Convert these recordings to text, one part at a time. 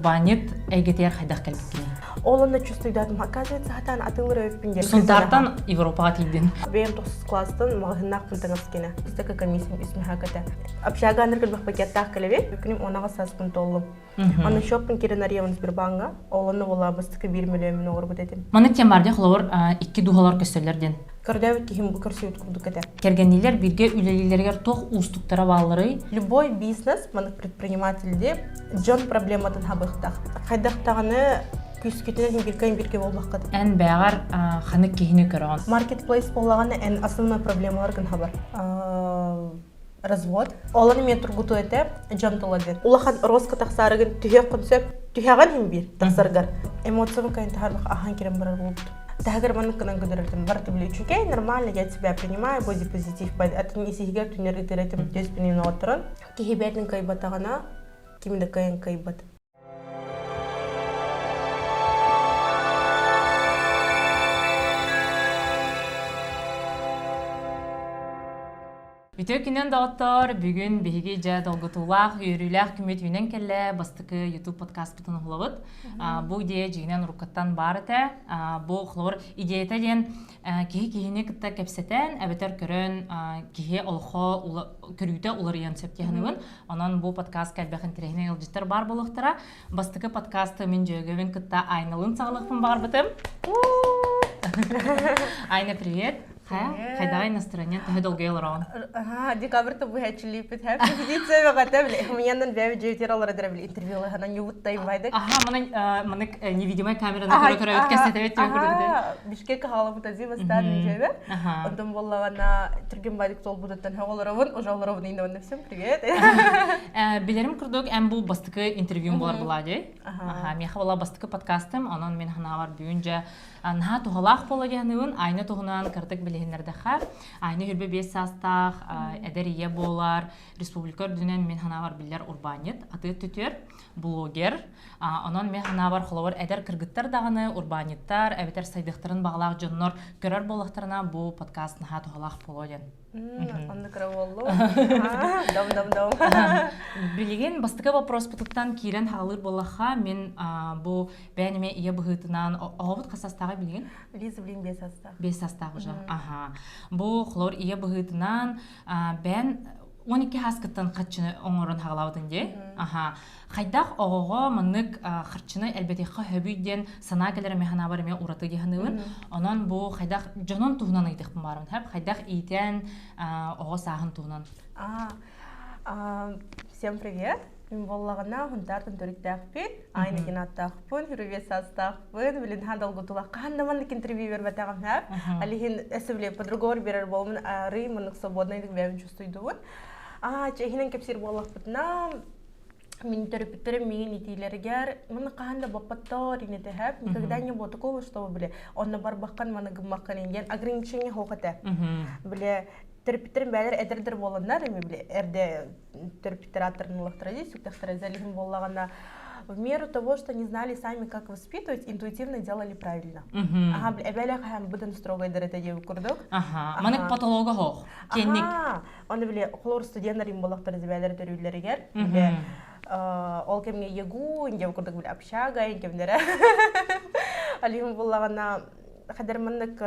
урбаанньыт эйгэтигэр хайдах кэлбиккиний? Ол онно чувствуйдаатым, оказывается, хатаан атыылыр өйүппүн диэн. Сунтаартан Европаҕа тиийдин. Бэйэм тохсус класстан маҕаһыыннаахпын таҥаскина. Стака комиссиям үс мехаката. Общага аныргылбах пакеттаах кэлэбин. Күнүм онаҕа сааспын толлум. Аны шоппин кирен арыйабын Сбербанга. Ол онно буолла бастакы биир мөлүөммүн оҥорбут этим. Маны тем барды холобур икки дууһалар көстөллөр диэн. Көрдөөбүт киһим бу көрсүбүт курдук этэ. Кэргэнниилэр бииргэ үлэлииллэригэр туох уустуктара баалларый? Любой бизнес, маннык предприниматель дьон проблематын хабыахтаах. Хайдах даҕаны күүскүтүнэн бииргэ бииргэ буолбаккыт. Эн бэҕэр ханнык киһини көрөҕүн? Marketplace буоллаҕына эн основной проблемаларгын хабар. Развод. Олон эмиэ тургутуу этэ, дьон тыла диэн. Улахан роска тахсаарыгын түһүөххүн сөп, түһэҕин иһин биир тахсаргар. Эмоциябын кайын таһарбах ахан кирэн барар буолбут. Таһыгар маннык гынан көдөрөртүм барыта били үчүгэй, нормально, я тебя принимаю, бодипозитив, атын исиһигэр түннэр ытыр этим, түөспүн оҕотторон. Киһи бэйэтин кыайбатаҕына, ким да кыайан кыайбат. Үтүө күнүн доҕоттоор! Бүгүн биһиги дьэ долгутуулаах, үөрүүлээх күммүт үүнэн кэллэ. Бастакы YouTube подкастпытын уһулабыт. Бу идея дьиҥинэн уруккаттан баар этэ. Бу холобур идеята диэн киһи киһини кытта кэпсэтэн, эбэтэр көрөн киһи олоххо көрүүтэ уларыйан сөп дии саныыбын. Онон бу подкастка элбэх интэриэһинэй ыалдьыттар баар буолуохтара. Бастакы подкасты мин дьүөгэбин кытта Айналыын саҕалыахпын баҕарбытым. Айна, привет! Хайдаҕай настроение төһө долгуйа олороҕун? Ага, декабрьта быһаччылыыппыт хэп. Репетиция бөҕөтө били. Муяннан бэйэ дьиэтигэр олорор били интервьюлаһынан юбуттай байдык. Аха, манан манык невидимая камераны көрө-көрө кэсэтебит түөн курдук. Бишкек хаалабыт ази бастаан дьиэбэ. Онтон буоллаҕына түргэн байдык толбутуттан олоробун, уже олоробун инде всем привет. Билерим курдук эн бу бастакы интервьюм болар була дии. Аха, миэхэ була бастакы подкастым, онон мин ханаабар бүгүн дьэ наһаа туһалаах буола диэхныбын Айна туһунан кырдык билиһиннэрдэххэ Айна хүрбэ биэс саастаах эдэр ийэ буолар республика үрдүнэн мин ханаабар биллэр урбаанньыт атыы түтүөр блогер онон мин ханаабар холобур эдэр кыргыттар даҕаны урбаанньыттар эбэтэр сайдыахтарын баҕалаах дьоннор көрөр буоллахтарына бу подкаст наһаа туһалаах буолуо диэн Онно кыра буоллу. Дом дом дом. Билигин бастакы вопроспутуттан киирэн хаалыр буоллахха мин бу бэйэн эмиэ ийэ быһыытынан оҕобут хас састааҕый билигин? Лиза билигин биэс састаах. Биэс састаах уже. Аха. Бу холор ийэ быһыытынан бэйэн 12 сааскыттан харчыны оҥорон хаалаабытын дии. Аха. Хайдах оҕоҕо маннык харчыны элбэтиэххэ сөбүй диэн санаа кэлэр эмиэ санаабар эмиэ ураты дии саныыбын. Онон бу хайдах дьонун туһунан ыйытыахпын баарым. Хайдах иитэн оҕо сааһын туһунан. Всем привет! Мин буоллаҕына Хунтаартан төрүттээхпин, Айна аттаахпын, Хүрүбүөс саастаахпын, билин хаан долгутулах хаан да маннык интервью бербэтэҕим һээп. Алиһин эсэбле по-другому берер буолмун арый маннык свободнайдык бэйэм чувствуйдубун. Аа, чэһинэн кэпсиир буоллахпытына, мин төрөппүттэрим миигин итиилэригэр маны хаһан да боппоттоор инэтэһэп никогда не было такого чтобы бile онно барбаххын маны гыммаххын диэн ограничение хоох этэ бile төрөппүттэрим бээлэр эдэрдэр буоланнар эми бile эрдэ төрөппүттэр ааттарын ыллахтара дии сүктэхтэрэ залиһин буоллаҕына в меру того, что не знали сами, как воспитывать, интуитивно делали правильно. Ага, эбэлэ хаһан быдан строгайдар этэ диэбит курдук. Ага, манык потолога хоох. Кенник. Оны биле холор студенттар им боллохтар зибэлэр төрүүллэригэр биле ол кэмҥэ ЕГУ инде курдук биле общага кэмнэрэ алиһым буллаҕына хадэр маннык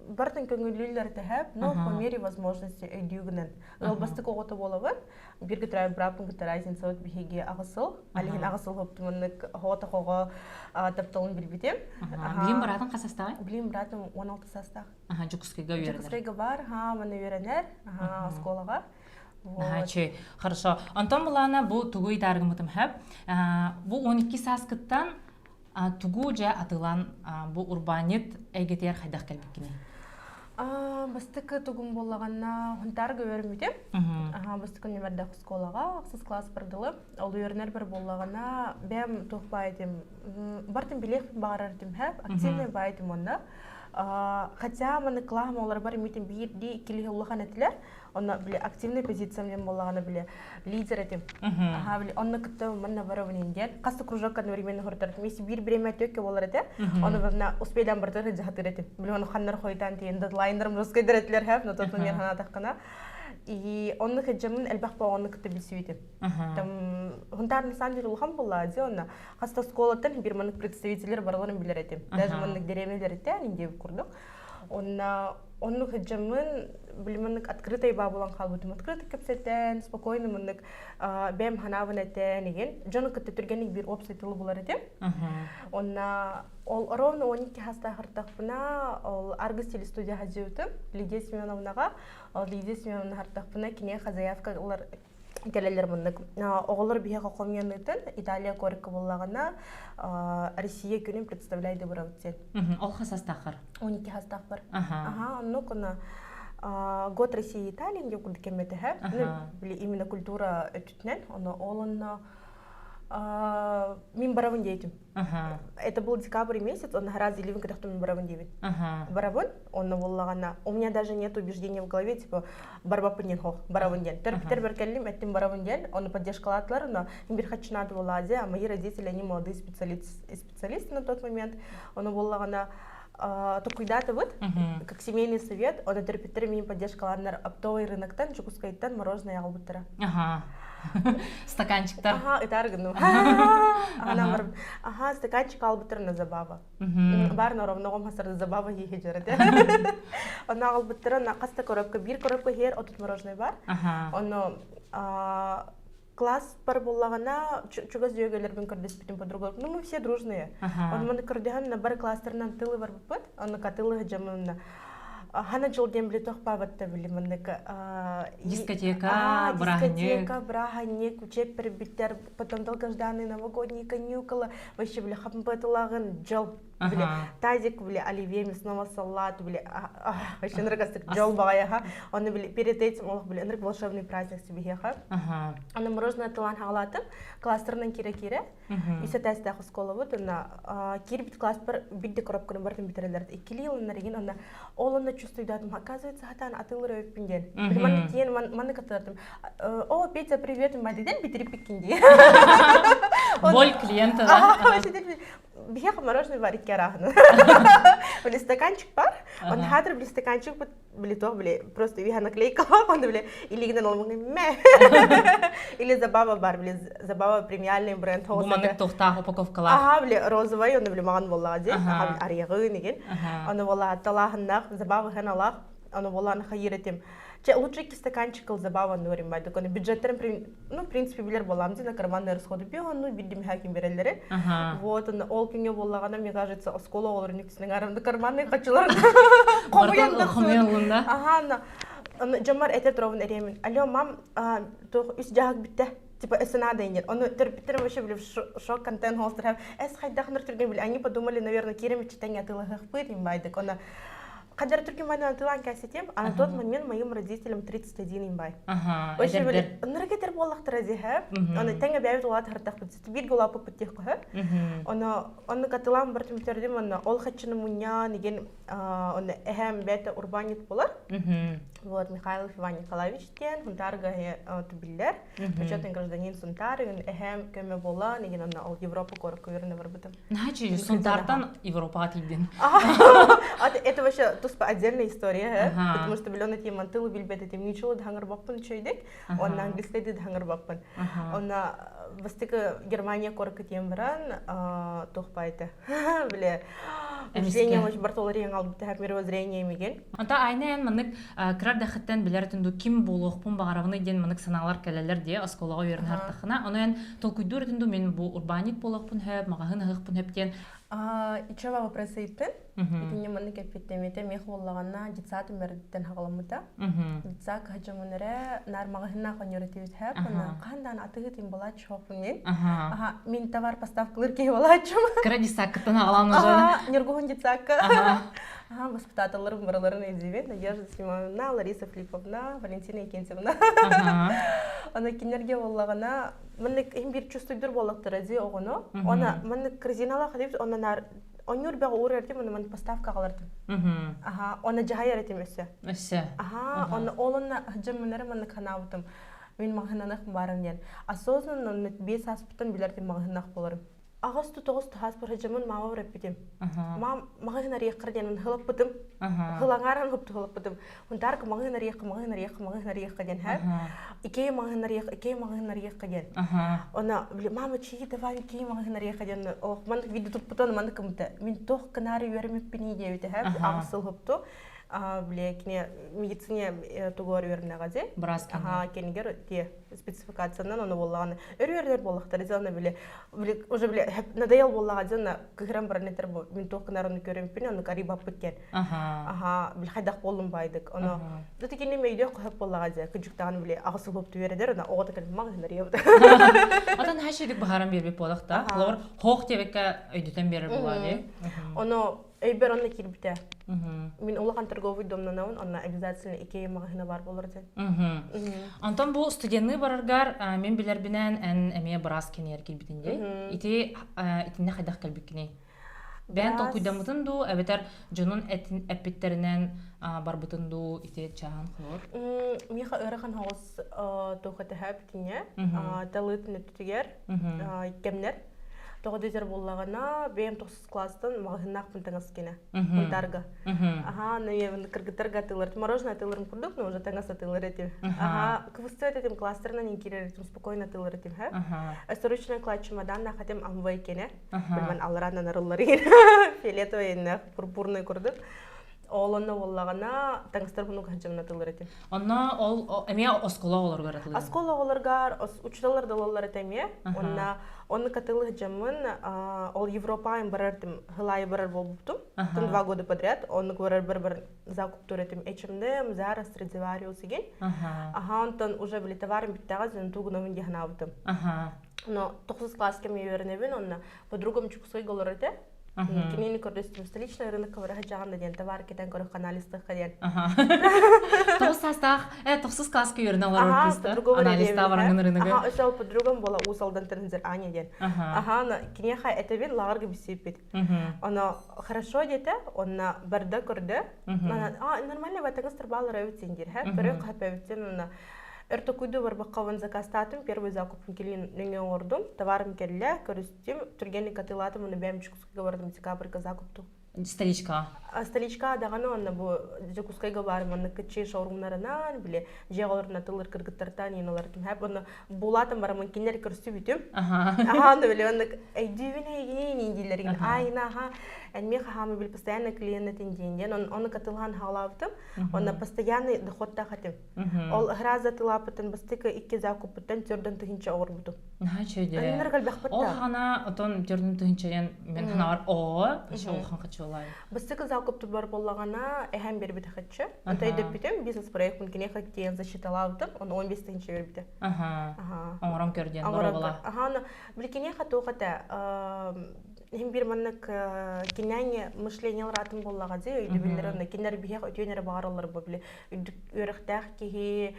бартын көҥүллүүллэр тэһэп но по мере возможности өйдүүгүнэн ыалбастык оҕото буолабын бирге төрөөбүт бырааппын кытта разницабыт биһиги аҕыс сыл алиһин аҕыс сыл хоптуманнык хоҕо тапталын билбитим билим быраатын хас састааҕый билим быраатым 16 састаах Аха, Дьокуускайга үөрэнэр. Дьокуускайга бар, ха, манна үөрэнэр, аха, оскуолаҕа. Наһаа үчүгэй. Хорошо. Онтон былаана бу тугу ыйдааргыммытым хөп. Бу 12 сааскыттан тугу дьэ атыылаан бу урбаанньыт эйгэтигэр хайдах кэлбиккиний? Бастакы тугум буоллаҕына Хунтаарга үөрэммитим. Бастакы нүмердээх оскуолаҕа ахсыс класс бардылым. Ол үөрэнэр бір буоллаҕына бэйэм туох баай этим бартым билиэхпин баҕарар этим хэп активный баай этим онно Хотя маны кылаам олорбор имитин биирдии иккилии улахан этилэр. Онно били активный позициям диэн буоллаҕына били лидер этим. Аха били онно кытта манна барабын диэн. Хас да кружок одновременно хортор. Миси биир время төккө болар этэ. Оны вовна успейдан бартыр жахатыр этим. Били оны ханнар хойтан тиен дедлайндарым русскайдар этилер хэп, но тот момент ханатахкана. И оннук дьоммун элбэх оҕону кытта билсибитим. Там Хунтаар на самом деле улахан буолла дии онно хаста оскуолаттан бир маннык представителлер барыларын билэр этим. Даже маннык дэриэбинэлэр этэ диэбит курдук. Онно оннук дьоммун били маннык открытай баа буолан хаалбытым. Открыто кэпсэтэн, спокойно маннык бэйэм ханаабын этэн игин дьону кытта түргэнник биир уопсай тылы булар этим. Онно ол ровно 12 хастаахыртахпына ол Аргыс телестудия хадьыбытым Лидия Семеновнаҕа. Ол Лидия Семеновна хартахпына киниэхэ заявка ылар кэлэллэр муннук. Оҕолор биһиэхэ хомуйаныытын Италия куоракка буоллаҕына Россия күнүн представляй дыбырабыт диэн. Ол хасастааххар? 12 хастаахпар. Аха, оннук уна год России Италия диэн курдук кэммэтэһэ. Ну, именно культура өттүтүнэн. Ону ол онно мин барабын диэтим. Ага. Это был декабрь месяц, он раз деливин кытахтым мин барабын диэбит. Ага. Барабын, онно буоллаҕына, у меня даже нет убеждения в голове, типа, барбаппын диэн хох, барабын диэн. Төрөппүттэр бэркэллим, эттим барабын диэн, оны поддержкалаатылар, но бир хаччынааты буоллаҕа а мои родители, они молодые специалисты, специалисты на тот момент, ону буоллаҕына, токуйдаатыбыт, как семейный совет, оны төрөппүттэр мин поддержкалааннар оптовый рыноктан, Дьокуускайтан мороженое аҕалбыттара. Ага. Стаканчиктар. Ага, ытаар гынным. Ага, стаканчик албыттар на забава. Бар норовноҕум хасарда забава хийхи дьарате. Онно аҕалбыттара на хаста коробка, биир коробка иһэр отут мороженое бар. Онно класс бар буллаҕына чугас дьүөгэлэрбин көрдөспүтүм подруга. Ну, мы все дружные. Он маны көрдөһөн бар класстарынан тылы барбыппыт. Онно катылы дьамымна. Хана жыл диэн били тохпаабатта били маннык дискотека, бырааһынньык. Дискотека, бырааһынньык, учеб перебиттер, потом долгожданные новогодние каникулы, вообще били хаппытылагын жыл. Били тазик, били оливье, мясного салат, били вообще ыныргастык жол бағаяха. Оны били перед этим олох били ынырык волшебный праздник себе Аны мороженое тылан хагалатым, кластерынан кире-кире. Үс этээстээх оскуолабыт уонна киирбит класспар биирдэ коробканы барытын бүтэрэллэр. Иккилии ылыннар игин онно ол онно чувствуйдаатым оказывается хатаан атыылыр эбиппин диэн. Били маннык тиийэн маннык атыылартым. О, Петя, привет, мадиден бүтэриппиккин дии. Боль клиента, да? Биһиэхэ мороженое бар икки арааһынан. Били стаканчик бар. Он хатыр били стаканчик били туох били просто виха наклейкалаах онно били илиигинэн олмуҥ мэ или забава бар били забава премиальный бренд Бу маннык туохтаах упаковкалаах. Аха били розовый онно били маҕан буоллаҕа дии арыйаҕын игин ону буолла талааһыннаах забава ханалаах ону буоллааны хайыр этим Че лучше икки стаканчик забава нуорим байдык оны бюджеттерин ну в принципе билер болам дии на карманные расходы ну билдим хаким береллери вот ол күҥҥэ буоллаҕына мне кажется оскуола оҕолорун үксүнүн арамды карманный хачылар хомуйан да аха дьоммор этэ туробун эриэмин алло мам туох үс дьаһак бүттэ типа надо нет ону төрөппүттэрим вообще били шок контент холстер эс хайдахныр түргэн били они подумали наверное киирем иччитен атылаһыахпыт имбайдык оны Қадар түрген майдан атылан кәсетем, а на тот момент моим родителям 31 имбай. Ага, Вообще били ынырык буоллахтара диһэ. Оны тэҥэ бэйэбит улаат хартахпыт биир улааппыт тиэх көһө. Оны оны катылаан бар түмтердим оны ол хаччыны муньяан igen оны эһэм бэйэтэ урбанит болар. Вот Михайлов Иван Николаевич диэн Сунтаарга биллэр. Почетный гражданин Сунтаар эһэм көмө буолан igen онно ол Европа куоракка үөрэнэ барбытым. Значит, Сунтартан Европаға тиийдин. Это вообще туспа отдельная история, потому что билен этим мантылы билбет этим ничего дхангар баппын чөйдек, он английский дхангар баппын. Он бастыка Германия корка тем баран тухпайты. Биле зрение очень бартолариен албыт мировоззрение миген. Онта айна эн маннык кырар дахыттан билэр түнду ким буолуохпун баҕарабыный диэн маннык санаалар кэлэллэр дии оскуолаҕа үөрэн хартахына. Ону эн толкуйдуур этин мин бу урбаанньык буолуохпун хөп, маҕаһын аһыахпын хөп диэн. Ичева вопросы ыйыттын. Итинне маннык эппиттэмите мех буоллаҕына детсад өмөрдүттэн хаҕаламмыта. Детсад хаджамын эрэ нар маҕаһыннаах онньоротибит хэп, хаһан даан атыгы тим балааччы хооппун мин. Аха, мин товар поставкалыр киһи балааччым. Кыра детсадкыттан хаҕалаан уже. Ньургуһун детсадка. Ага, воспитателларым барыларын өйдүүбүн. Надежда Симоновна, Лариса Филипповна, Валентина Екентьевна. Аны кинилэргэ буоллаҕына, маннык иһин биир чувствуйдур буоллахтара дии оҕону. Она маннык корзиналаах диэбит, онно наар онньуур бэҕэ уурар этим, онно маннык поставка аҕалар этим. Аха, оны дьаһайар этим өссө. Өссө. Аха, оны ол онно дьоммунары маннык ханаабытым. Мин маҕаһынаных барым диэн. Осознанно 5 ааспыттан билэр этим маҕаһыннаах боларым. Аҕыс тоҕус таһаас барыдьаммын маамабар эппитим. Маам маҕаһыын арыйыаххар диэн хылаппытым. Хылаҥааран хылаппытым. Хунтаарка маҕаһыын арыйыахха, маҕаһыын арыйыахха, маҕаһыын арыйыахха диэн һэ. Икей маҕаһыын арыйыахха, икей маҕаһыын арыйыахха диэн. Она мама чии давай икей маҕаһыын арыйыахха диэн ох маннык видео туппутан маннык кымта. Мин туох кынаары үөрэммиппиний диэбитэ һэ. Аҕыс сыл хопту. Бile кини медицине тугуар үөрэнэҕэ дии. Аха кенигер тие спецификациянан ону буоллаҕына өрүөрдэр буоллахтар дьэ били били уже били надоел буоллаҕа дьэ кыһыран баран этэр бу мин туох гынарын көрөмпүн ону карибаппыт диэн аха били хайдах буоллум байдык ону дути кини мөйдөөх көһөп буоллаҕа дьэ кыдьыктаҕын били аҕыс улуп түөрэдэр она оҕото кэлин маҕаһынар ебут Отон хашидик баһаран биэрбит буолахта. Холобур, хоох диэбэккэ өйдөтөн биэрэр буолаа дии. Ону Өйбөр онно киирбитэ. Мин улахан торговый домнанабын, онно обязательно Икея маҕаһыына баар буолар диэн. Онтон бу студенныы бараргар мин билэрбинэн эн эмиэ быраас кэниэр киирбитин дии. Ити итиннэ хайдах кэлбиккиний? Бэйэн толкуйдаммытын дуу, эбэтэр дьонун эппиттэринэн барбытын дуу ити чааһын холор? Миэхэ ыарахан соҕус туох этэ битиҥэ талыытын өттүгэр кэмнэр тоҕо дэтэр буоллаҕына бэйэм тохсус класстан маҕаһыыннаахпын таҥас кэнэ Мунтаарга. Аха, ну кыргыттарга атыылар, мороженое атыыларым курдук, но уже таҥас атыылар этим. Аха, кыбыстыбат этим, кластерынан киирэр этим, спокойно атыылар этим, ха. Ручной клад чемодан хотим амвай кене. Билмэн алларанан арыллар фиолетовый пурпурный курдук. Ол онно буоллаҕына таҥастарбын угаһдьамын атыылар этим. Онно ол эмиэ оскуола оҕолоругар атылыыр. Оскуола оҕолоругар учууталлар да ылаллар этэ эмиэ. Онно онно катылы дьаммын ол Европаайын барар этим, хылайы барар буолбутум. Тын 2 года подряд оннук барар бар бар закуптуур этим H&M, Zara, Stradivarius деген. Аха, онтон уже били товарым бүттэҕэ зен тугунамын диэн санаабытым. Но тохсус класска мен үөрэнэбин, онно подругам Чуксойга олорор этэ. Кинини көрдөстүм столичный рынокка бара сылдьаҕын да диэн товар кэтэн көрөх анализтыахха диэн. Тоҕус саастаах, тохсус класска үөрэнэ олорор кыыста анализтаа бараҥын рыногы. Аха, өсө ол подругам буола Уус Алдантан сылдьар Аня диэн. Аха, киниэхэ этэбин лааҕырга билсибиппит. Оно хорошо диэтэ, онно барда көрдө. А, нормально батаңыз тарбаалар эбит син диир, көрө хаһапэбит онно өр токуйду барбакка заказтаатым, первый закупын килин нөҥө оҥордум, товарым кэллэ, көрүстүм, түргэнник атыылаатым, уну бэйэм Дьокуускайга бардым, декабрьга закуптум. Столичкаҕа? Столичкаҕа даҕаны онно бу Дьокуускайга баар маннык кыччыы шоурумнарынан, били дьиэ оҕолорун атыллар кыргыттартан иин олортум. Хэп онно булаатым барамын кинилэр көрсүбүтүм. Аха, онно били оннук өйдүүбүн эйигини дииллэригин айна аха эн миэхэ хаамы били постоянно клиентин диэн диэн ону катылаан хаалаабытым. Онно постоянный доходтаах этим. Ол ыһырааза тылааппытын бастакы икки закуппуттан төрдөн тыһынча оҕорбутум. Наһаа үчүгэй. Аннар кэлбэхпит Ол хаана отон төрдөн тыһынчайан мен ханаҕар оо еще улахан хачылай. Бастакы закупту бар боллагана эһэм бербите хаччы. Онто өйдөппүтүм бизнес-проектпын киниэхэ тиийэн засчиталаабытым, он 15 тыһынча бербите. Аха. Оҥорон көр диэн боробола. Аха, но били киниэхэ туох этэ иһин бир маннык кинээҥи мышлениялар атын буоллаҕа дии өйдөбүллэр онно кинилэр биһиэх үтүөн эрэ баҕараллар бу били үрдүк үөрэхтээх киһи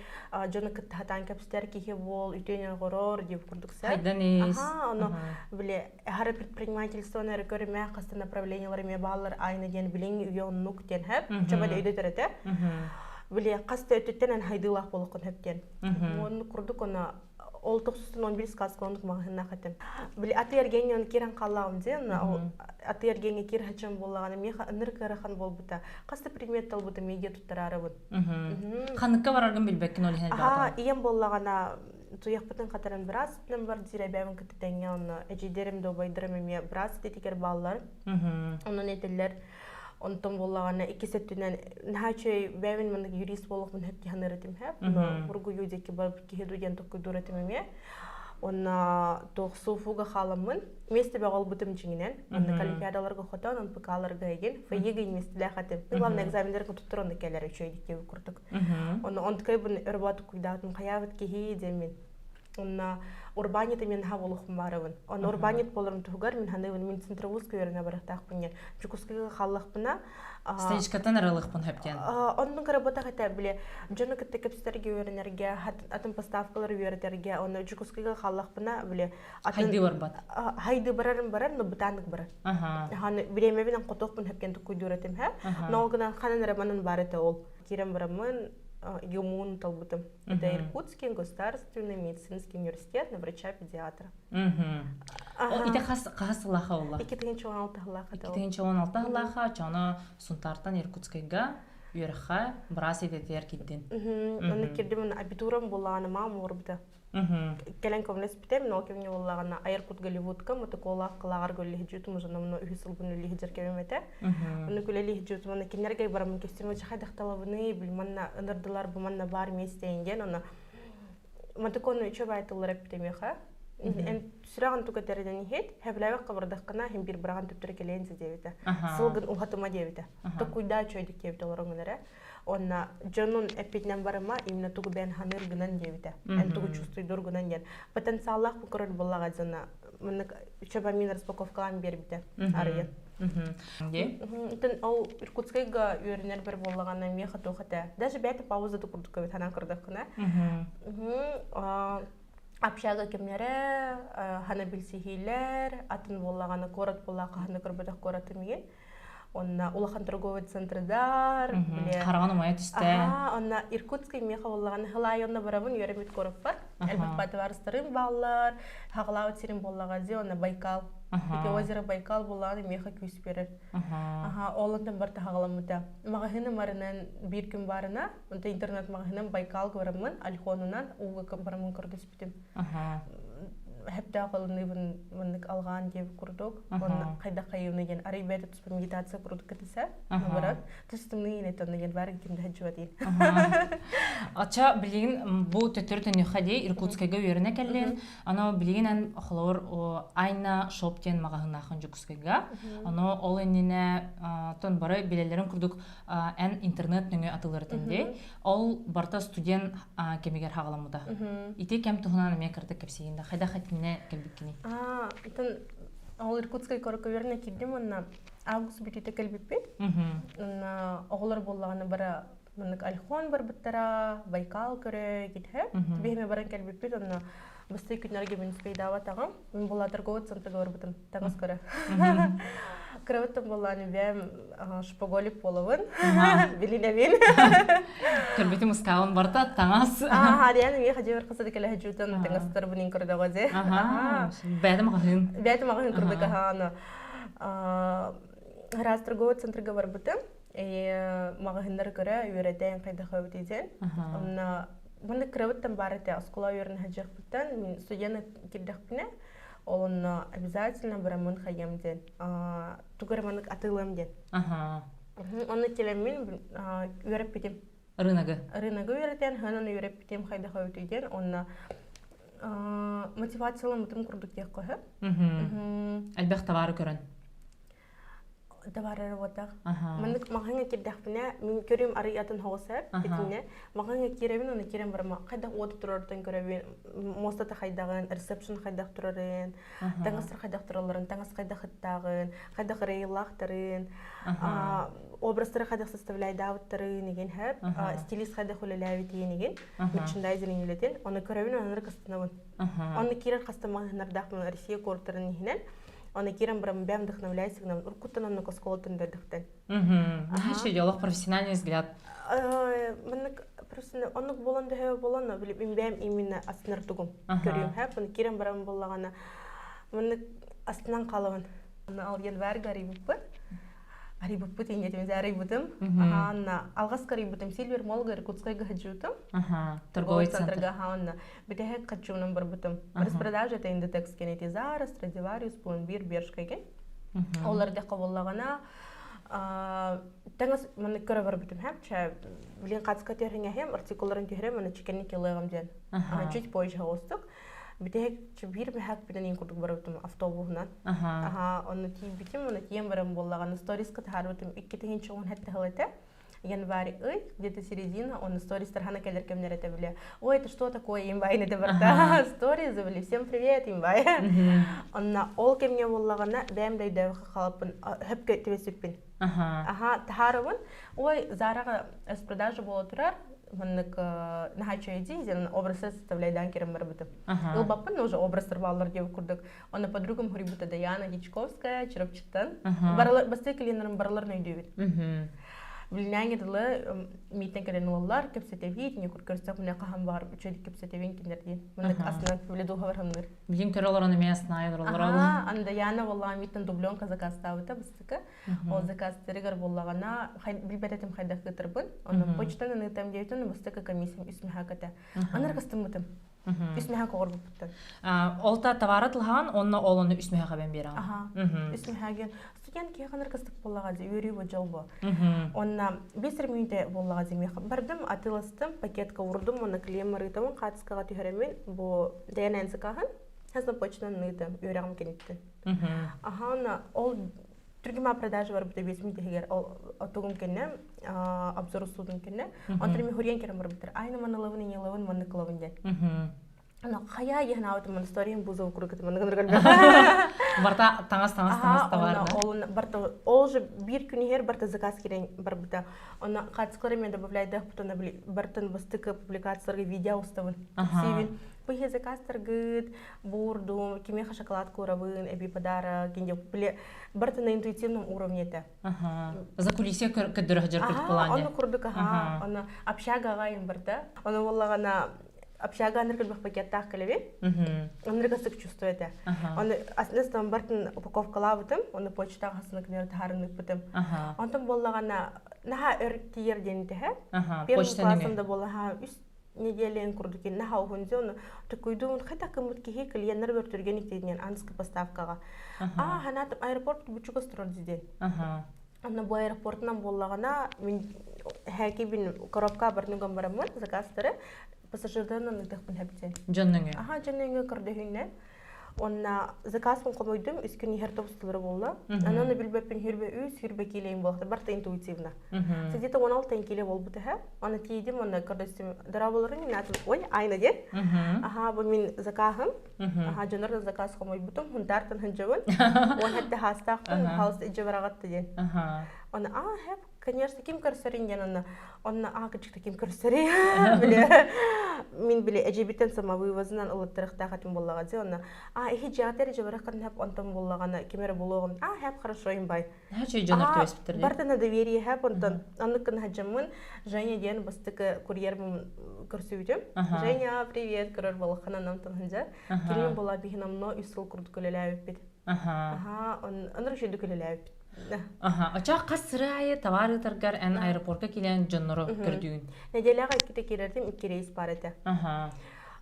дьону кытта сатаан кэпсэтэр киһи буол үтүөн оҕорор диэн курдук сэ Хайдан ис аха ону били хара предпринимательствоны эрэ көрүмэ хаста направлениялар эмиэ бааллар айна диэн билиҥ үйэ оннук диэн хэп чөбө өйдөтөр этэ били хас да өттүттэн эн хайдыылаах буолуоххун хөп диэн оннук курдук ону ол тохсустун 11 сказка оннук маҕаһыыннаах этим. Били аты эргиэҥҥэ он киирэн хааллаҕым диэн, ол аты эргиэҥҥэ киир хачан буоллаҕына миэхэ ынырык ыарахан буолбута. Хас да предмет талбытым медиа туттараарыбын. Ханыкка бараргын билбэккин ол иһин Аха, ийэм буоллаҕына туйахпытын хатаран быраас үтүнэн бар диир эбээбин кытта тэҥҥэ онно эдьиийдэрим да убайдарым эмиэ быраас идэтигэр бааллар. Онон этэллэр Онтон буоллаҕына иккис өттүнэн наһаа үчүгэй бэйэбин маннык юрист буолуохпун сөп дии саныыр этим һэ. Бургуйуу диэки барбыт киһи дуу диэн толкуйдуур этим эмиэ. Уонна туох СУФУга хааламмын миэстэ бөҕө ылбытым дьиҥинэн. Маннык олимпиадаларга хотон, НПК-ларга эгин, ФИГ миэстэлээх этим. Главное экзаменнарга туттар онно кэлэр үчүгэй диэки курдук. Онно онтукайбын өр боотук куйдаатым хайаабыт киһи диэммин. Онно урбаанньыты мин наһаа буолуохпун баарабын. Онно урбаанньыт буоларым туһугар мин саныыбын мин центровузка үөрэнэ барыахтаахпын диэн. Дьокуускайга хааллахпына Столичкаттан аралыахпын сөп диэн. Оннук работах этэ били дьону кытта кэпсэтэргэ үөрэнэргэ, атын поставкалары үөрэтэргэ, онно Дьокуускайга хааллахпына били атын Хайды барбат. Хайды барарым барар, но бытааннык барар. Аны бириэмэбинэн хотуохпун сөп диэн туккуйдуур этим һэ. Но ол гынан ханан эрэ манан бар этэ ол. Киирэн бараммын. ЮМУН талбытым. Это Иркутский государственный медицинский университет на врача-педиатра. Ити хас хас сыллаха олла? 2016 сыллаха. 2016 сыллаха чоно Сунтартан Иркутскайга үөрэххэ быраас идэтигэр киирдин. Онно кирдим абитурам булааны маам уорбута. Кэлэн көмөлөспүтэ, мин ол кэмҥэ буоллаҕына Айар Кут Голливудка мотоколаах кылааҕар көллэһидьиутум ужанамно үһүс сылбын үллэһидьэр кэмим этэ. Онно күлэлиһидьиутум онно кинилэргэ бараммын кестим оча хайдахталабыный бил манна ынырдылар бу манна баар миэстэйин диэн онно мотокону үчү баайтыллар эппитэ миэхэ. Эн сүрэҕин туга тэринэн иһит, хэвлээбэх хабырдаххына иһин биир быраҕан төптөрө кэлиэн диэбитэ. Сылгын уһатыма диэбитэ. Токуйдаа үчүгэйдик диэбитэ олороҥун эрэ. Онно дьонун эппитинэн барыма, именно тугу бэйэн ханыыр гынан диэбитэ. Эн тугу чувствуйдур гынан диэн. Потенциаллаах көрөр буоллаҕа дьоно маннык үчүгэй распаковкалаан биэрбитэ арыйан. Итин ол Иркутскайга үөрэнэр бэр буоллаҕына миэхэ туох этэ. Даже бэйэтэ пауза да курдук эбит ханаан көрдөххүнэ. Общага кэмнэрэ, хана билсиһиилэр, атын буоллаҕына куорат буоллаҕа хаһан да көрбөтөх куоратым иһин. Онно улахан торговый центрдар, бile Хараҕын умайа түстэ. Аха, онно Иркутскай меха буоллаҕына хылаай онно барабын үөрэммит куораппар. Элбэх батыбарыстарым бааллар, хаҕалаабыт сирим буоллаҕа дии, онно Байкал. Ити озеро Байкал буоллаҕына меха күүс берер. Аха, ол онтон барыта хаҕаламмыта. Маҕаһыыным барынан биир күн баарына, онто интернет маҕаһыыным Байкалга бараммын, Альхонунан ууга бараммын көрдөспүтүм. Хэптөөх ылыныыбын маннык алҕаан диэбит курдук уонна хайдах хайыыбыный диэн арый бэйэтэ туспа медитация курдук кэтисэ баран тустумнуу иин этонно диэн баар ким да сылдьыбат Ача билигин бу төттөрү төннүөххэ дии Иркутскайга үөрэнэ кэллин. Аны билигин эн холобур Айна шоп диэн маҕаһыыннаахын Дьокуускайга. Ону ол иннинэ тон бары билэллэрин курдук эн интернет нөҥүө атыылырытын дии. Ол барыта студент кэмигэр хаҕаламмыта. Ити кэм туһунан эмиэ кырдык кэпсиигин да хайдах итиннэ кэлбиккиний? Итин ол Иркутскай куоракка үөрэнэ киирдим уонна август бүтүүтэ кэлбиппит. Уонна оҕолор буоллаҕына бары маннык Альхон барбыттара, Байкал көрө китһэ. Биһиме баран кэлбиппит онно бастыы күннэргэ мин успейдаабатаҕым. Мин буолла торговый центрга барбытым таҥас көрө. Кырабыттан буоллаан үбэм шопоголик буолабын. Билинэбин. Көрбүтүм ускаабын барта таҥас. Аа, диэн миэхэ хадьыбар хасады кэлэ хадьуутан таҥастарбын ин көрдөҕө дьэ. Бэйэтэ маҕаһыын. Бэйэтэ маҕаһыын курдук аһааны. Раз торговый центрга барбытым. Маҕаһыыннары көрө үөрэтэн хайдах эбитий диэн. Онно Манна кырабыттан баар этэ, оскуола үөрэнэ сылдьыахпыттан, мин студент киирдэхпинэ, ол онно обязательно бараммын хайыам диэн, тугу эрэ маннык атыылыам диэн. Онно кэлэммин үөрэппитим. Рыногы. Рыногы үөрэтэн, ханан үөрэппитим хайдах эбитий диэн, онно мотивацияламмытым курдук диэххэ сөп. Элбэх товары көрөн. Товар работах. Маннык маҕаһыыҥҥа киирдэхпинэ, мин көрүм арый атын соҕус сөп итиннэ. Маҕаһыыҥҥа киирэбин, уонна киирэн барама хайдах уоту турарыттан көрөбүн, муостата хайдаҕын, ресепшн хайдах турарын, таҥастар хайдах туралларын, таҥас хайдах ыттааҕын, хайдах ырайылаахтарын, образтары хайдах составляйдаабыттарын игин хэп, стилист хайдах үлэлээбитин игин, мерчендайзинг үлэтин, оны көрөбүн, оннор кыстынабын. Онно киирэр хаста маҕаһыыннардаахпын Россия куораттарын иһинэн Оны киирэн баран бэйэм вдохновляюсь гынан уруккуттан оннук оскуолаттан дэрдэхтэн. Наһаа олох профессиональный взгляд. Маннык просто оннук буолан дөһө буолан билим бэйэм именно астынар тугум көрүм хэп оны киирэн баран буоллаҕына маннык астынан хаалабын. Ал январьга арыйбыппыт. Арыйбыппыт иҥэтимиз арыйбытым. Анна алҕаска арыйбытым Сильвер Молга Иркутскайга сылдьыбытым. Торговый центрга. Онно бүтэһик хаччуунан барбытым. Распродажа это Индотекс кенети Зара, Страдивариус, Пломбир, Бершка Олар дехха буоллаҕына таҥас маннык көрө барбытым хэп билин хацка түһэҥэһэм артикулларын түһэрем аны чикенни килыаҕым диэн чуть позже оҕустук бүтэһик биир мэһэк бүтэн курдук барбытым автобуһунан аха онно тиийбитим онно тиийэн баран буоллаҕына сториска таһаарбытым 2017 сыл этэ январь ый, где-то середина, он сторис тархана кэлэр кэмнэр этэ биле. Ой, это что такое, имбай это барта. Сторис были, всем привет, имбай. Онна ол кэмҥэ буоллаҕына бэйэм да өйдөөбөххө халаппын хөпкө түбэсиппин. Аха, таһаарабын. Ой, Зараҕа распродажа буола турар, маннык наһаа үчүгэй дии, образы составляйдаан кирэн барбытым. Ылбаппын, но уже образтар бааллар диэбит курдук. Онно подругам хоруйбута Даяна Дьячковская, Чурапчыттан. Барылар, бастакы клиеннарым барыларын өйдүүбүт. Билинээҥи дылы миитин кэлэн уоллар кэпсэтэбит, не көрсөх мне хаһан баҕар үчүгэй кэпсэтэбин кинилэр диэн. Мынык астынан били дууһабар хамныыр. Билин көрө олорон эмиэ астына олороллор. Аха, Андаяна буоллаҕа миитин дубленка заказтаабыта быстыка. Ол заказтарыгар буоллаҕына билбэт этим хайдах ыытарбын. Онон почтанан ыытам диэбитин бастакы комиссиям үс мөһөөк этэ. Анар кыстыммытым. Үс мөһөөк оҕорбуппуттан. Ол та товара тылһаан, онно ол ону үс мөһөөк эбэн биэрэҕин. Аха. Үс мөһөөгүн студент киһи ханар кыстык буоллаҕа дии, үөрүү бу дьол бу. Онна бес мүнүүтэ буоллаҕа дии миэхэ бардым, атыыластым, пакетка уурдум, уонна клиент марыытабын хаатыскаҕа түһэрэммин бу ДНН закаһын хас да почтанан ыытым, үөрэҕим кэнниттэн. Аха, онно ол түргүмэ продажа барбыта 5 иһигэр ол отугум кэннэ обзор устуутун кэннэ онтон ми хуриен керен барбыттар айна манылабын инелабын манныкылабын диэн ана хая еһнаабытым ман историям бузов курдук маннык Барта таҥас таҥас таҥас товар ол барта ол же биир күн иһэр барта заказ кирен барбыта онно хаатыскалары мен добавляйдах потом бартын бастыкы публикацияларга видео устабын сиибин бу иһэ заказтаргыт буурдум кимиэхэ шоколад куурабын эби подарок били барыта на интуитивном уровне это. За кулисия көрдөрө сылдьар курдук буолаан Ону курдук аха. Ону общагаҕа айым барда. Ону буоллаҕына общага аныр кэлбэх пакеттаах кэлэбин. Анырга сык чувствую это. Ону астан бартын упаковкалаабытым, ону почтаҕа хасына күнэр таһаарыныппытым. Онтон буоллаҕына наһаа өр тиийэр диэн тэһэ. Первый классымда буоллаха үс неделян курдук наһаа уһун дьон тукуйдуун хайдах гыммыт киһи клиеннэр бөртүргэн иктиинэн анскы поставкаҕа аа ханаатым аэропорт бучугас турар диден Онно бу аэропортунан буоллаҕына мин һээкибин коробка барныган бараммын заказтары пассажирдарынан ыытыахпын хэптен. Дьонноҥө. Аха дьонноҥө көрдөһүүннэн. Онна заказпын хомойдум, үс күн иһэр тобустулары буолла. Ананы билбэппин хүрбэ үс, хүрбэ киилэйим буолахта, барта интуитивно. Где-то 16 киле болбут эһэ. Аны тиийдим, онна көрдөстүм, дорабаларын мин атым, ой, айна диэн. Аха, бу мин закаһым. Аха, дьонор заказ хомойбутум, хунтаартан хынжабын. Он хэтте хаастаахпын, хаалыс ижэ бараҕатты диэн. Оны а, хэп, конечно, ким көрсөрүн диэн онно онно аа кычыкта ким көрсөрүй биле мин биле эжебиттен самовывозынан ылыттырыхтаах этим буоллаҕа дии онно а ихи дьиэҕитэр дьыбараххын хэп онтон буоллаҕына ким эрэ булуоҕум а хэп хорошо им бай Чөй дьонор түбэспиттэр дии. Барта на доверие хэп онтон оннук гына сылдьаммын Женя диэн бастакы курьербын көрсүбүтүм. Женя, привет, көрөр буоллаххына намтан сылдьар. Кинин була биһин амно үс сыл курдук үлэлээбиппит. Аха, онор үчүгдүк үлэлээбиппит. Аха, очох хас сыры аайы товар ыытаргар эн аэропорка килэн дьоннору көрдүүн? Неделяҕа иккитэ киирэртим, икки рейс бар этэ. Аха.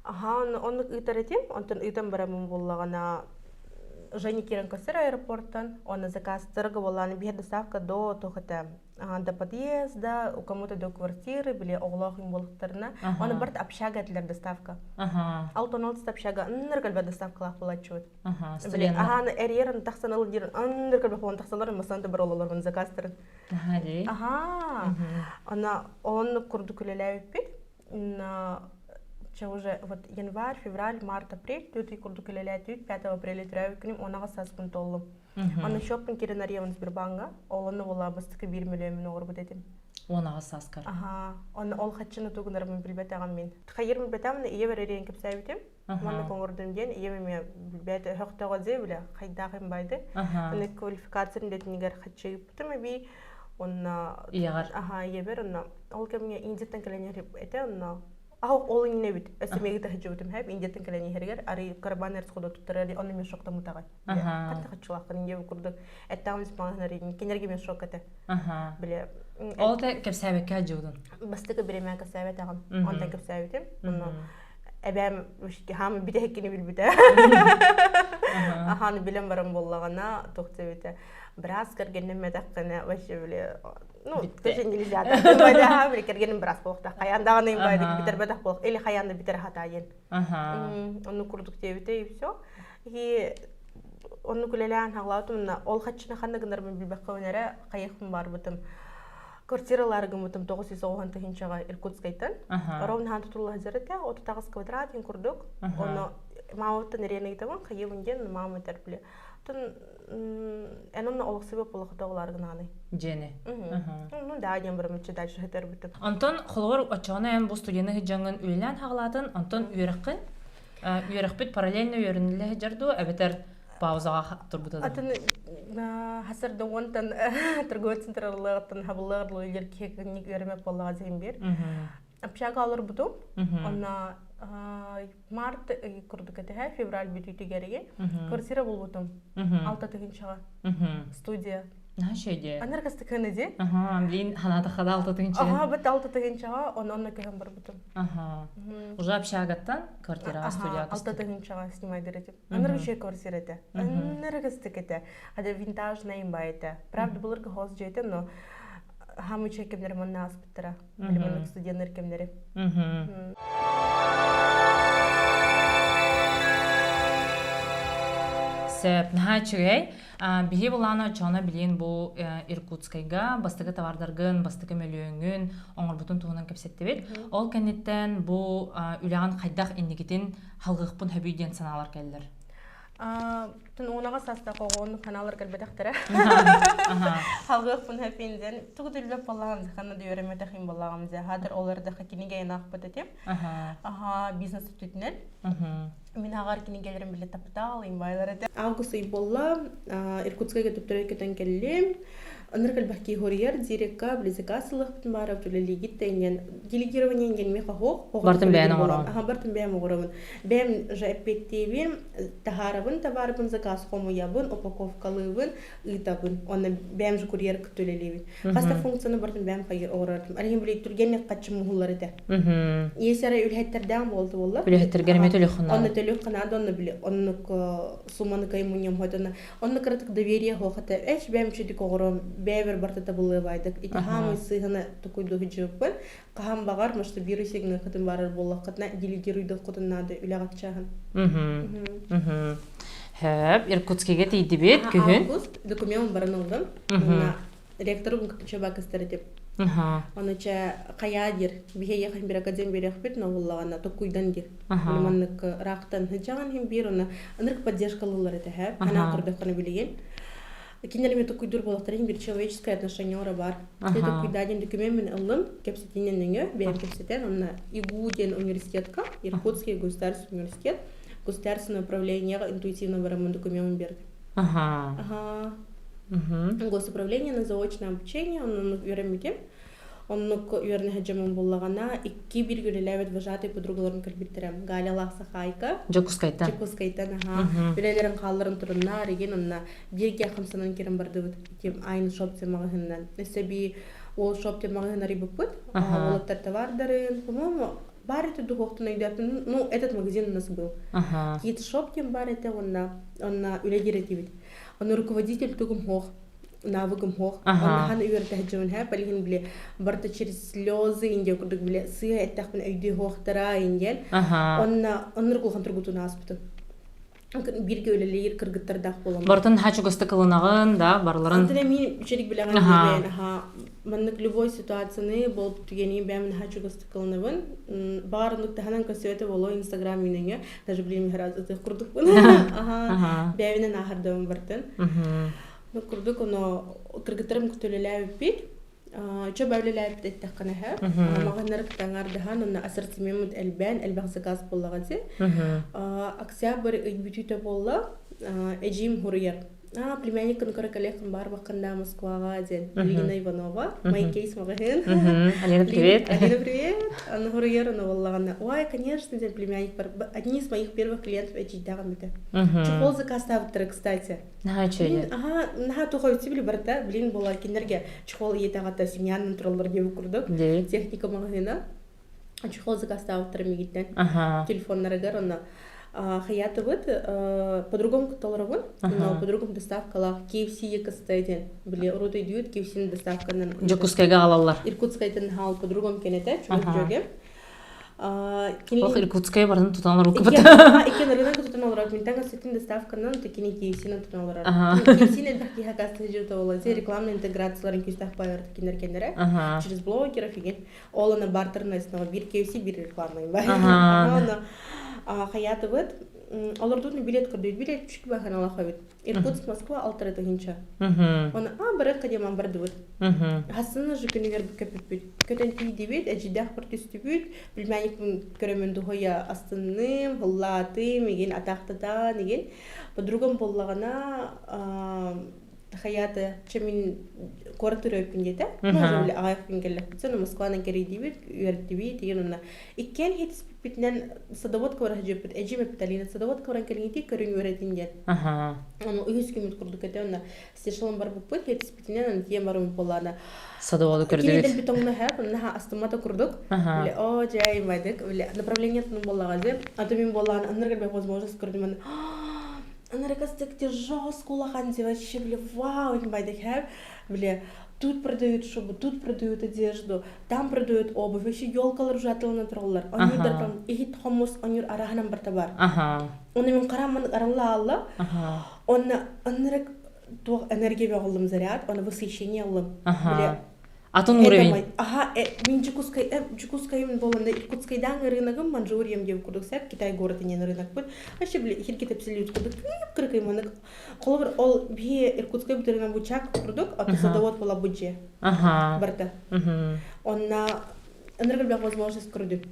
Аха, оннук ыытар этим, онтон ыытан бараммын буоллаҕына Женя киирэн көрсөр аэропорттан, уонна заказтарга буоллаҕына биһэр доставка до туох этэ до подъезда, у кому-то до квартиры, били оҕолоох юм буолуктарына, оны барт общага этилэр доставка. Алтон алтыс общага ынныр кэлбэ доставкалаах буолаччыбыт. Били аһааны эрийэр тахсан ыл диир ынныр кэлбэ хуон тахсалар массан да бар ололорун заказтарын. Аха. Ана он курдук үлэлээбиппит. Че уже вот январь, февраль, март, апрель, төрт ый курдук үлэлээтибит, 5 апреля төрөөбүт күнүм, он аҕыс сааспын толлум. Аны счеппун кирен арыйабын Сбербанга, ол онно буолла бастакы биир мөлүөммүн оҥорбут этим. Он аҕыс сааскар. Аха, онно ол хаччыны тугунарбын билбэтэҕим мин. Хайыр билбэтэҕим, ийэбэр эрийэн кэпсээбитим. Маннык оҥордум диэн ийэм эмиэ билбэт өһөхтөҕө дии билэ хайдаах им байды. Аны квалификациям дэтинигэр хаччы ыыппытым эбии. Онно Ийэҕэр. Аха, ийэбэр онно ол кэмҥэ Индияттан кэлэн иһэр этэ онно Ах, ол иннинэ эбит. Өссө миги таһыдьыбытым хэп Индияттан кэлэн иһэригэр арый карабан эрсходо туттарар онно мен шоктаммытаҕай. Хатта хаччылааххын Индия курдук эттэҕим испаҥаһын кинерге мен шок этэ. Биле Ол та кэпсээбэккэ дьыбытын. Бастакы биремэ кэпсээбэтэҕим. Онтон кэпсээбитим. Онно эбээм хаам бүтэһиккини билбитэ. Ахааны билэн баран буоллаҕына туох диэбитэ быраас кэргэннэммэтэххинэ вообще били ну тоже нельзя да били кэргэним быраас буолуохтаах хайаан даҕаны бүтэрбэтэх буолуох или хайаан да бүтэр хатаайын онну курдук диэбитэ и все и оннук үлэлээн хаҕлаабытым ол хаччыны ханна гынарбын билбэккэ эрэ хайыахпын барбытым квартиралары гыммытым 990 тыһыынчаҕа Иркутскайтан. Ровно хаан тутулла сылдьар этэ, 38 квадрат иһин курдук. Ону маамабыттан эриэн ыйытабын, хайыыбын диэн маама этэр били. Тун эн онно олохсуйбат буоллахха оҕолоор гынааны. Дьиэни. Ну да диэн барамыччы дальше хэтэрбитим. Онтон холобур оччоҕуна эн бу студияны сылдьаҥҥын үлэлээн хаҕалаатын, онтон үөрэххин үөрэхпит параллельно үөрэниллэ сылдьар дуо эбэтэр? Паузаҕа турбута да. Атын хасарда уонтан торговый централлыгыттан хабыллыгар луилер киһи үөрэмэп буоллаҕа диэн бир. Общага олорбутум. Онно март курдук этэ, февраль бүтүүтүгэр квартира булбутум. Алта тыһынчаҕа. Студия. Наша идея. Анар кастыкыны ди. Ага, блин, ханата хада алта тыһынча. Ага, бит алта тыһынчаҕа, он онно көһөн барбытым. Ага. Уже общагаттан квартираҕа студияға Алта тыһынчаҕа снимайдыр этим. Анар үчүгэй квартира этэ. Анар кастык этэ. Хада винтажная имба этэ. Правда, былыргы хоз дьиэтэ, но хам үчүгэй кэмнэр манна ааспыттара. Билиммит студеннар кэмнэри. Сөп, наһаа үчүгэй. Биһи былаана оччоҕуна билиэн бу Иркутскайга бастакы товардаргын, бастакы мөлүөҥҥүн оҥорбутун туһунан кэпсэттибит. Ол кэнниттэн бу үлэҕин хайдах инникитин халгыахпын хөбүй диэн санаалар кэллэр. Тун уонаҕа састах оҕону ханаалар кэлбэтэхтэрэ. Халгыахпын хөпин диэн тугу дүллөп боллаҕым ханна да үөрэммэтэхим боллаҕым дьэ хатыр ол эрдэхэ кинигэ аахпыт этим. Аха бизнес өттүтүнэн. Мин аҕар кинигэлэрим биле таптаал имбайлар этэ. Август ый болла Иркутскайга төптөрө көтөн кэллим. Ынырык элбэх киһи хоруйар, дирекка, близика сылыахпытын баара үлэлиигит тэйинэн делегирование диэн миэхэ хоох. Бартын бэйэн оҥороҕун. Аха, бартын бэйэм оҥоробун. Бэйэм же эппиэттиибин, таһаарабын табаарбын, заказ хомуйабын, упаковкалыыбын, ыытабын. Онно бэйэм же курьер кытта үлэлиибин. Хас да функцияны бартын бэйэм хайыр оҥорордум. Арыйын били түргэнник хаччы муһуллар этэ. Если арай үлэһиттэрдээх буолта буолла. Үлэһиттэргэр эмиэ төлүөххүн Онно төлүөххэ наада, онно били оннук сумманы кай мунньам хотона Онно кыратык доверие хоохата эч бэм чүдүк оҕором бэйбэр бартата былыабайдык ити хаамай сыыһана тукуйду хыдьыппын хаһан баҕар масштабируй сигнахытын барар буоллаххытына делегируйдаххытын наада үлэҕит чааһын. Хөп, Иркутскийга тиийдибит күһүн. Август документ баран ылдым. Ректорым кытта этим. Оны чэ хайаа диир биһиэхэ хин бир академ берехпит но буллаҕына токкуйдан диир. Маннык ыраахтан сыдьаҕан хин биир онно ынырык поддержкалыылар этэ һэ. Ханаа көрдөххүнэ билигин. Кинилэр токкуйдуур буолахтарын бир человеческое отношение бар. Те токкуйдаа диэн документ ыллым, кэпсэтиинэн нөҥө бэйэм кэпсэтэн, онно ИГУ диэн университетка, Иркутский государственный университет, государственное управлениеҕа интуитивно бараммын документ бердим. Ага. Ага. Госуправление на заочное обучение, оннук үөрэммитим. Оннук үөрэнэ сылдьаммын буллаҕына, икки бииргэ үлэлээбит вожатый подругаларым кэлбиттэрэ. Галя Сахайка. Дьокуускайтан. Дьокуускайтан, аха. Үлэлэрин хаалларын турунна, регин онно бииргэ хамсанан кирэн бардыбыт. Тим Айн шоп маҕаһыынынан. Өссө би ол шоп маҕаһыын арыйбыппыт. Уолаттар товардарын, по-моему, бар этэ духовтун өйдөөппүн. Ну, этот магазин у нас был. Кит шоп тем бар этэ, онна, онна үлэлиир этибит. Ону руководитель тугум хоох навыгым хоох. Онна үөрэтэ дьон һэ, балигин биле барта через слезы индия курдук биле сыа эттэхпин өйдүү хоохтара индиэн. Онна оннур кулхан тургутун ааспытым. Бииргэ үлэлиир кыргыттардаах буолам. Бартын ха чугастык ылынаҕын, да, барларын. Антон мин үчүгэй билэҕин диэбээн, аха, маннык любой ситуацияны болуп түгэни бэйэм наһаа чугастык ылынабын. Баҕар оннук таһынан көстүбэтэ буолуо Инстаграм минэҥэ, даже билим раз ытыах курдукпун. Аха, бэйэбинэн ааһардабын бартын. Ну курдук оно кыргыттарым көтөлөлөөбүппүт. Чө бөөлөлөөбүт эттэххинэ һэ. Маҕаннары кытаҥардаһан онно ассортимент элбээн элбэх заказ буоллаҕа дии. Октябрь ый бүтүүтэ буолла. Эдьиим хуруйар. А, племянникын көрө кэлиэххин баар баккында Москваҕа диэн Алина Иванова, My Case маҕаһыын. Алина, привет. Алина, привет. Аны хуруйар, аны буоллаҕына. Ой, конечно, диэн племянник бар. Одни из моих первых клиентов эдьиийдээҕим этэ. Чехол заказтаабыттара, кстати. Наһаа үчүгэй. Аха, наһаа туха үтү били барыта. Блин, буолар кинилэргэ чехол ийэтэҕата семьянан тураллар диэбит курдук. Техника маҕаһыына. Чехол заказтаабыттара мигиттэн. Телефоннарыгар онно хаятыбыт по-другому толоробун, но по-другому доставкалаах KFC екастай диэн били урут өйдүүт KFC-nin доставканан Дьокуускайга аҕалаллар. Иркутскайтан хаал по-другому кенете чугас дьүөгэм. Ох, Иркутская барытын тутан олоруккубут. Икки рынок тутан олорор. Мин таҥас ситин доставканан кини KFC-нан тутан олорор. KFC-н элбэх киһи акастыы дьыта буолла. Рекламный интеграцияларын күүстээх байар кинер кеннере. Через блогеров igen. Ол аны бартерная основа бир KFC бир рекламный бар. Аны хаятыбыт. Олордуун билет көрдүүт. Билет үчүгэй баһаналаах эбит. Иркутск, Москва алтара тыһыынча. Оны а барыахха диэн бардыбыт. Хассына же күнүгэр көпүппүт. Көтөн тиийдибит, эдьиийдээх бір түстүбүт. Племянникпын көрөмүн дуһуйа астынным, һыллаатым, игин атаахтатаан, игин. Подругам буоллаҕына хайааты чэ мин куорат төрөөппүн диэтэ. Ну, уже аҕайах күн кэллэхпит. Москванан кэрийдибит, үөрдүбүт, игин онно. Иккиэн хитиспиппитинэн садовод кыбара сылдьыбыппыт. Эдьиим эппит садовод кыбаран кэлиҥитии көрүҥ үөрэтин диэн. Ону үһүс күммүт курдук этэ онно стешалан барбыппыт, хитиспитинэн аны тиийэн барым буоллаана. Садоводу көрдүгүт. Кинилэр битоҥно хэп, наха астыммата курдук. Биле, о, дьэ, имайдык, биле, направление буоллаҕа дьэ. А то мин буоллаан, аннарга возможность көрдүм, аны Анаракастык жестко улахан вообще, бля, вау, имайдык хэп, бля, тут продают шубу, тут продают одежду, там продают обувь, вообще елкалар уже атылана тураллар. Оннур там иһит хомус, оннур араһынан барта бар. Оны мен караммын аралла алла. Онна аннырак туох энергия бөҕүллүм заряд, оны восхищение аллым. Бля, Атын уровень. Ага, мин Жукускай, Жукускайым боланда Иркутскайдан рыногым Манчжуриям деп курдук сәп Китай город инен рынок бут. Вообще, бля, хирки тепсилют курдук, кыркый манык. Холобур, ол биһи Иркутскай бүтэринэн бучак курдук, ото садовод була бу дьиэ. Барда. Онна ынырык элбэх возможность көрдүм.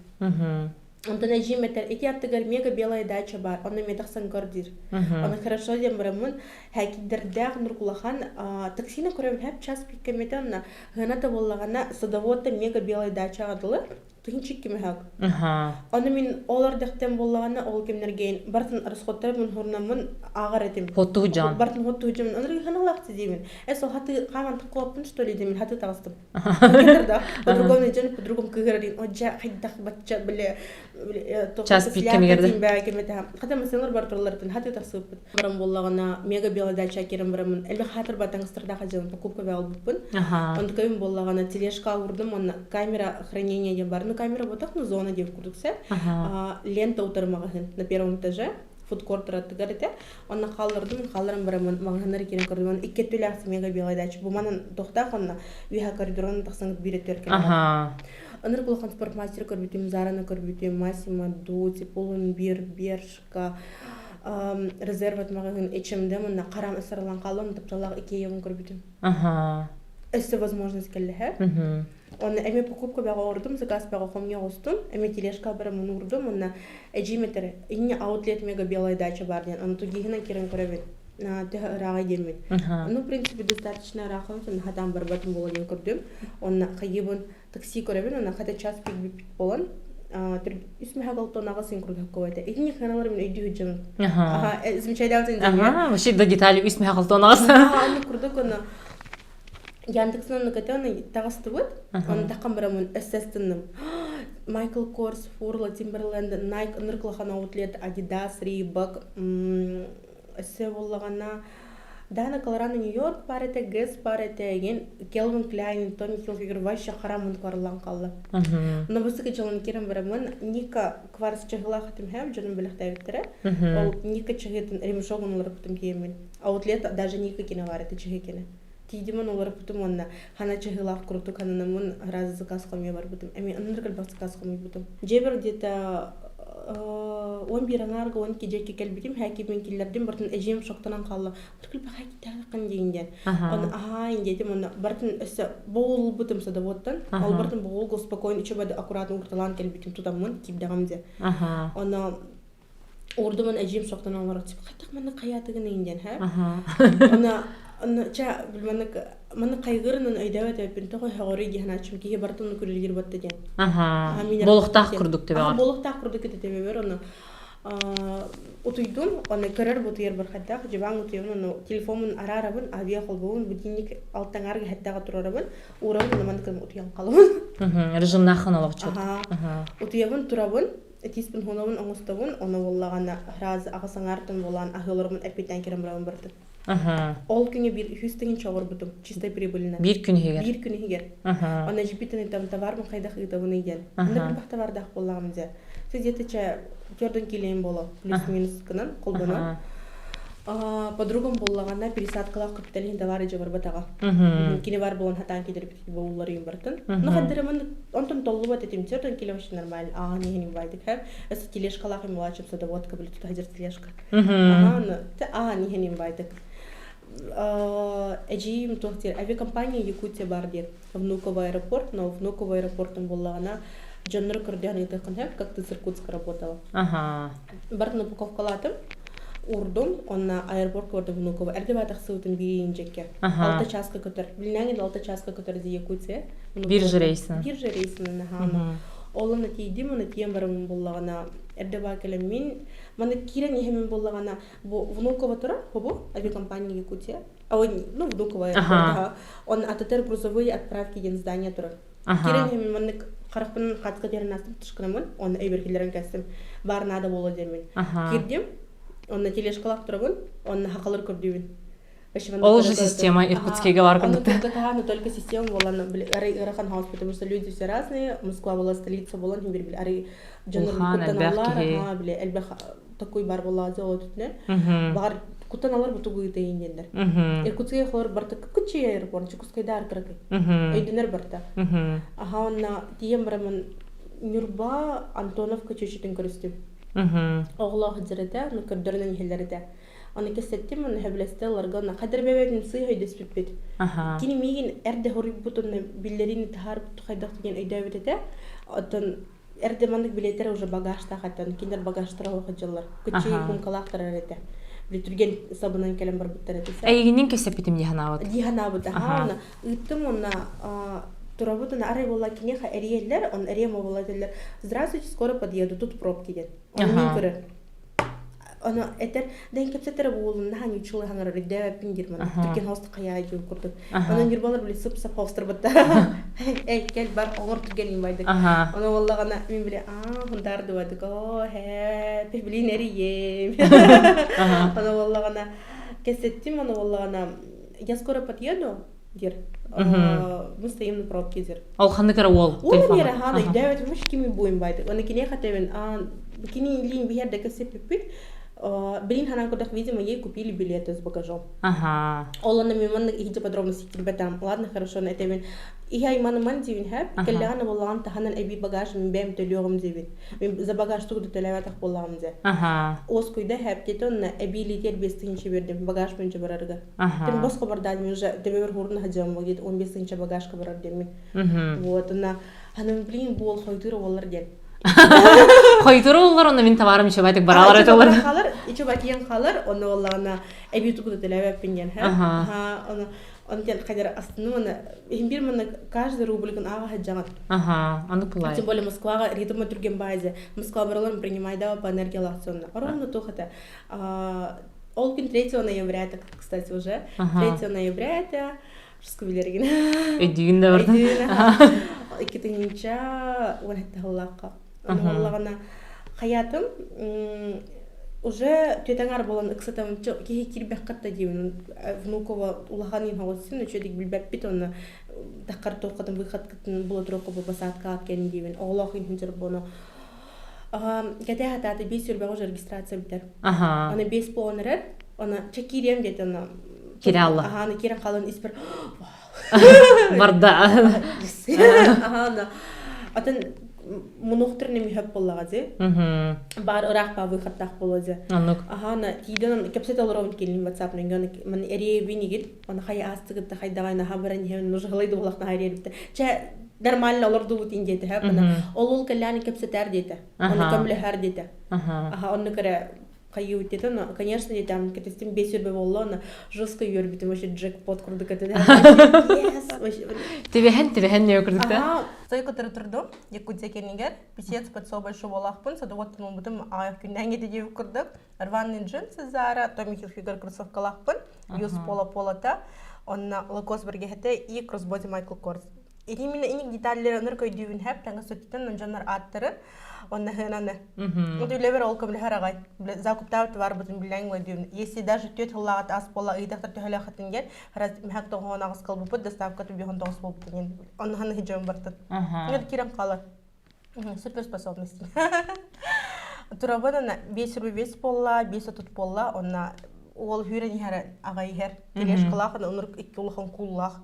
Онтон эдьиийим этэр, ити аттыгар мега белая дача бар, онно эмиэ тахсан көр диир. Оны хорошо диэн бараммын, хээкиддэрдээх нуркулахан таксина көрөбүн хэп час пиккэ эмэтэ онно хына да буоллаҕына садоводта мега белая дачаҕа дылы тыһынчык кимэһэк. Ону мин ол эрдэхтэн буоллаҕына ол кэмнэргэ бартын расходтарбын хурнаммын ааҕар этим. Хоттуһу дьон. Бартын хоттуһу дьон. Онры ханалаах диибин. Эс ол хаты хааман тыккуоппун что ли димин хаты таҕыстым. Да, по-другому дьон по-другому кыһырарин одьа хайдах бачча биле Час пик кэмигэр Хата масалар бар туралартан хаты тахсыппыт. Баран буоллаҕына мега белая дача кирен барамын. Элбэх хаатыр батаҥыстардаах дьон покупка баалбыппын. Онтукайым буоллаҕына тележка урдум онно камера хранения диэн бар. Ну камера ботах ну зона диэн курдук сэ. Лента утармаҕаһын на первом этаже фудкорт аттыгар этэ. Онно хааллардым, хаалларан бараммын маҕаһыыннар киирэн көрдүм. Онно икки өттүлээх мега белая дача. Бу манан тохтоох онно үөһэ коридорун тахсан биир өттүгэр кэлэҕин. Ынырык улахан спортмастер көрбүтүм, Зараны көрбүтүм, Массимо Дути, Пулумбир, Бершка, резерват маҕаһыын H&M уонна харам ысырылан хааллым, тапталлаах Икеябын көрбүтүм. Өссө возможность кэллэһэ. Онно эмиэ покупка бөҕө оҥордум, заказ бөҕө хомуйа оҕустум, эмиэ тележка бараммын уурдум, уонна эдьиийим этэр, инньэ аутлет мега белая дача бар диэн, ону тугиһынан киирэн көрөбүн, төһө ырааҕый диэммин. Ну, в принципе, достаточно ыраахын, сонно хатаан барбатым буола диэн көрдүм. Онно хайыыбын такси көрөбүн, онно хата час пик бүппүт буолан, үс мөһөголтон аҕыс курдук этэ. Итини ханалар мин өйдүү сылдьабын. Ага, замечательно. Ага, вообще до деталей үс мөһөголтон аҕыс. Ага, онно курдук онно Яндекс-ынан көтөн таҕыстыбыт. Оны таххан бараммын естественно. Майкл Корс, Фурла, Тимберленд, Nike, ынырык улахан аутлет, Adidas, Reebok, өссө буоллаҕына Дана Колорадо Нью-Йорк баар этэ, Гэс баар этэ, эгин Келвин Кляйн, Томми Хилфигер вообще хараммын короллан қалла. Но бысыка дьолун кирен бараммын Ника кварц чаһылаах этим хэм, дьонум бэлэхтээбиттэрэ. Ол Ника чаһыытын ремешогун уларыппытым тиэммин. Аутлет даже Ника кине бар этэ чаһы кине. Тиийдим уларыппытым уонна хана чаһыылаах курдук хананаммын раз заказ хомуйа барбытым. Эми ынырык элбэх заказ хомуйбутум. Дьиэбэр где-то 11 аҥаарга 12 дьиэккэ кэлбитим, хээкибин киллэрдим, бартын эдьиийим шоктанан хаалла. Ыркылба хээкитээх диин диэн. Оны аһаа диэтим, онно бартын өссө боулбутум садоводтан. Ол бартын боулга спокойно үчүбэди аккуратно урталаан кэлбитим тутаммын киирдэҕим дьэ. Оно Уурдуман эдьиийим шоктанан олорор, типа хайдах маннык хайаатыгын иҥ диэн, һэ? Аны аны ча маннык маннык хайгырынан өйдөөбөт эбиппин тоҕо өһөҕөрүй дии санааччым киһи барытын ону күлүлгүр батта диэн. Аха. Болуктаах курдук төбөҕөр. Болуктаах курдук ити төбөбөр ону утуйдум, оны көрөр бутуйар бар хайдах, дьыбаан утуйабын, ону телефоммун араарабын, авиа холбуубун, будильник алтаҥаарга хэттэҕэ турарабын, уурабын, ону маннык утуйан халабын. Режимнаахын олохчут. Утуйабын, турабын, Этиспин хонобун оҥостобун, ону буоллаҕына раз аҕыс аҥаартан буолан аһыыларбын эппиттэн кирэн барабын бардым. Ол күҥҥэ биир үһүс тыһыынча оҥорбутум, чистой прибыльно. Биир күн иһигэр. Биир күн иһигэр. Онно жиппитин ыйтам товарбын хайдах ыытабыный диэн. Онно билбэх товардаах буоллаҕым дьэ. Ты где-то чэ төрдөн килейин боло, плюс-минус гынан холбонон. Подругам буоллаҕына пересадкалаах капиталиһын товары дьэ барбатаҕа. Кини бар буолан хатаан кидирбит буоллар бартын. Но хаддырымын онтон толлубат этим тёртон киле вообще нормально. Аа не не бывает хэп. Эс тележкалаах им младшим садоводка были тут хадыр тележка. Ага, аа не не бывает. Эжиим туох диир авиакомпания Якутия бар диир Внуково аэропорт, но Внуково аэропортун буоллаҕына дьоннору көрдөөн ыытыаххын сөп, как ты с Иркутска работала. Ага. Бартын упаковкалаатым, урдум, онна аэропорт көрдüm Внуково. Эрде баатахсыбытым биир инжекке. Алта часка көтөр. Билинээҥин алта часка көтөр ди Якутия. Биржа рейсин. Биржа рейсин аха. Олонна тиийдим, оны тиийэн барамын буллаҕына эрде баа кэлэммин, маны киирэн иһэмин буллаҕына бу Внуково турар, хобу, авиакомпания Якутия. Ну, Внуково аэропорт, Он АТТР грузовые отправки диэн здание турар. Кирен иһэмин маннык харахпын хатка терен астым тышкынамын, оны өйберкилерин кэстим. Бар надо боло диэмин. Кирдим, онно тележкалаах турабын, онно хакалар көрдүүбүн. Ол же система Иркутскийга бар курдук. Но только система была, арай ыарахан хаос, потому что люди все разные, Москва была столица буолан, били арай дьоннор куттаналлар, били элбэх такой бар буоллаҕа дьэ түтүнэн баҕар куттаналар бу тугу ыытайын диэннэр Иркутскай холор барта кыччый аэропорт Чукускайда аркыракый өйдөнөр барта аха онна тиийэн барамын Ньурба Антоновка чүчүтүн көрүстүм оҕолоох дьарыта ну көрдөрүнэн иһэллэр этэ Аны кэсэттим, аны сөбүлэстэ ыларга, аны хадыр бэбэтин сыы өйдөспүппүт. Кини миигин эрдэ хоруйбутун биллэрин таһаарбыт хайдах деген өйдөөбүт этэ. Оттон Эрдэ маннык билиэттэр уже багажтаах этэн, кинилэр багажтара оһох дьыллар. Кыччый кумкалаахтарар этэ. Били түргэн сабынан кэлэн барбыттар этэ. Эйигиннин кэсэппитим дии санаабыт. Дии санаабыт. Аха, уна ыыттым уонна турабыт уна арай буолла киниэхэ эрийэллэр, он эриэм буолла этэллэр. Здравствуйте, скоро подъеду, тут пробки диэн. Оны мин көрөр. Ону этэр, дэн кэпсэтэрэ буолун, наһаа ньуччулуу хаҥарар өйдөөбөппүн диир манна. Түргэн хост хайаа диэн курдук. Онон ньурбалар били сып-сап хостурбуттар. Эй, кэл бар, оҥор түргэн инбайдык. Ону буоллаҕына мин били аа, хундаардыбадык, оо, һээ, билин эрийиэм. Ону буоллаҕына кэсэттим, ону буоллаҕына я скоро подъеду, диир. Мы стоим на пробке диир. Ол ханнык эрэ уол Уол миэрэ хаана өйдөөбөтүм уш кими буйун байды. Оны киниэхэ тэбин кини илиин биһэр да кэсиппиппит. Билин ханан курдах видимо ей купили билеты с багажом. Ага. Ол онно мен маннык иһдьэ подробности кирбэтам. Ладно, хорошо, этебин. Иһэ айманыман диибин хэп. Кэллэҕин буоллаҕын таһынан эби багаж мин бэйэм төлүөҕүм диибин. Мин за багаж тугу да төлөөбөтөх буоллаҕым дьэ. Ага. Уоскуйда хэп диэти онно эби илиитигэр 5000 бердим багаж боюнча барарыгар. Тем босхо бардаан уже төбөбөр хуурун хадьыам где 15 тысяча багажка барар диэммин. Вот, она, она, блин, буол хойдур уоллар диэн. Хойдур уоллар, онно мин товарым еще байтык баралар этелер. Халар, еще батиен халар, онно оллаана эби тугу төлөбөппүн диэн. Ха, оны он диэн хайдар астыным оны бир маны каждый рубльгын ага хаджаган. Ага, аны пулай. Тем более Москвага ритм түрген байзе. Москва баралар принимайда по энергиялакционно. Ровно тухата. Ол күн 3 ноября это, кстати, уже. 3 ноября это Шускубилерген. Өйдүүгүн да бардын. Иккитинче уон хаттахыллаахха. Ону хаятым уже түөтэҥар буолан ыксатам киһи киирбэххэ диибин Внуково улахан иин хоҕусsun үчүгэй билбэппит онно таххар туоххатын выходкытын була туруохха бу посадкаҕа кэн диибин оҕолоох иин дьорбону Кэтээ хатаата биэс сүрбэҕэ уже регистрация бүтэр. Аха. Аны биэс буолан эрэр. Аны чэ киириэм диэтэ аны. Киирэ алла. Аха, аны киирэн хаалан испэр Барда. Аха, аны атын мунуохтар неми хөп буоллаҕа дии. Баар ыраах баа выходтаах буолуо дии. Оннук. Аха, аны тиийдэн кэпсэтэ олоробун кэлин WhatsApp нөҥүө маны эриэбин игит. Аны хайа аастыгытта хайдаҕай наһаа баран иһэбин нужгалай да буолах наһаа эриэбитте. Чэ нормально олордубут ин диэтэ ол ол кэллээн кэпсэтээр диэтэ оны көмөлөһөр диэтэ аха онну кэрэ хайыы диэтэ но конечно диэтэ кэтистим бес үрбэ болло оны жестко үөрбүтүм вообще джекпот курдук этэ Тибэһэн тибэһэн не курдук да Сой кытары турдум Якутия кэннигэр писец подсо большой буолаахпын садовод тумулбутум аҕыйах күннээн кете диэбит курдук рваный джинсы Зара Томми Хилфигер кроссовкалаахпын Юс Пола Полата онно Лакос бэргэһэтэ и Кроссбоди Майкл Корс Именно иник деталлары ыныр көйдүүбүн хэп таҥа сөттүтэн дьоннор ааттарын онна хыананы. Вот үлэбэр ол көмөлөһөр аҕай. Закуптаабыт барбытын билэн көйдүүбүн. Если даже түөт хыллааҕыт ас буола ыйдахтар төһөлөөхөтүн диэн, мехак тоҕоон аҕыс кылбыппыт доставка түбүһэн тоҕус буолбутун диэн. Онно ханна хидьон бартын. Кирен хаалар. Суперспособность. Турабын ана 5 рубль 5 буолла, 5 отут буолла, онна Уол сүүрэн иһэр аҕай иһэр. Тележкалаах, оннук икки улахан кууллаах.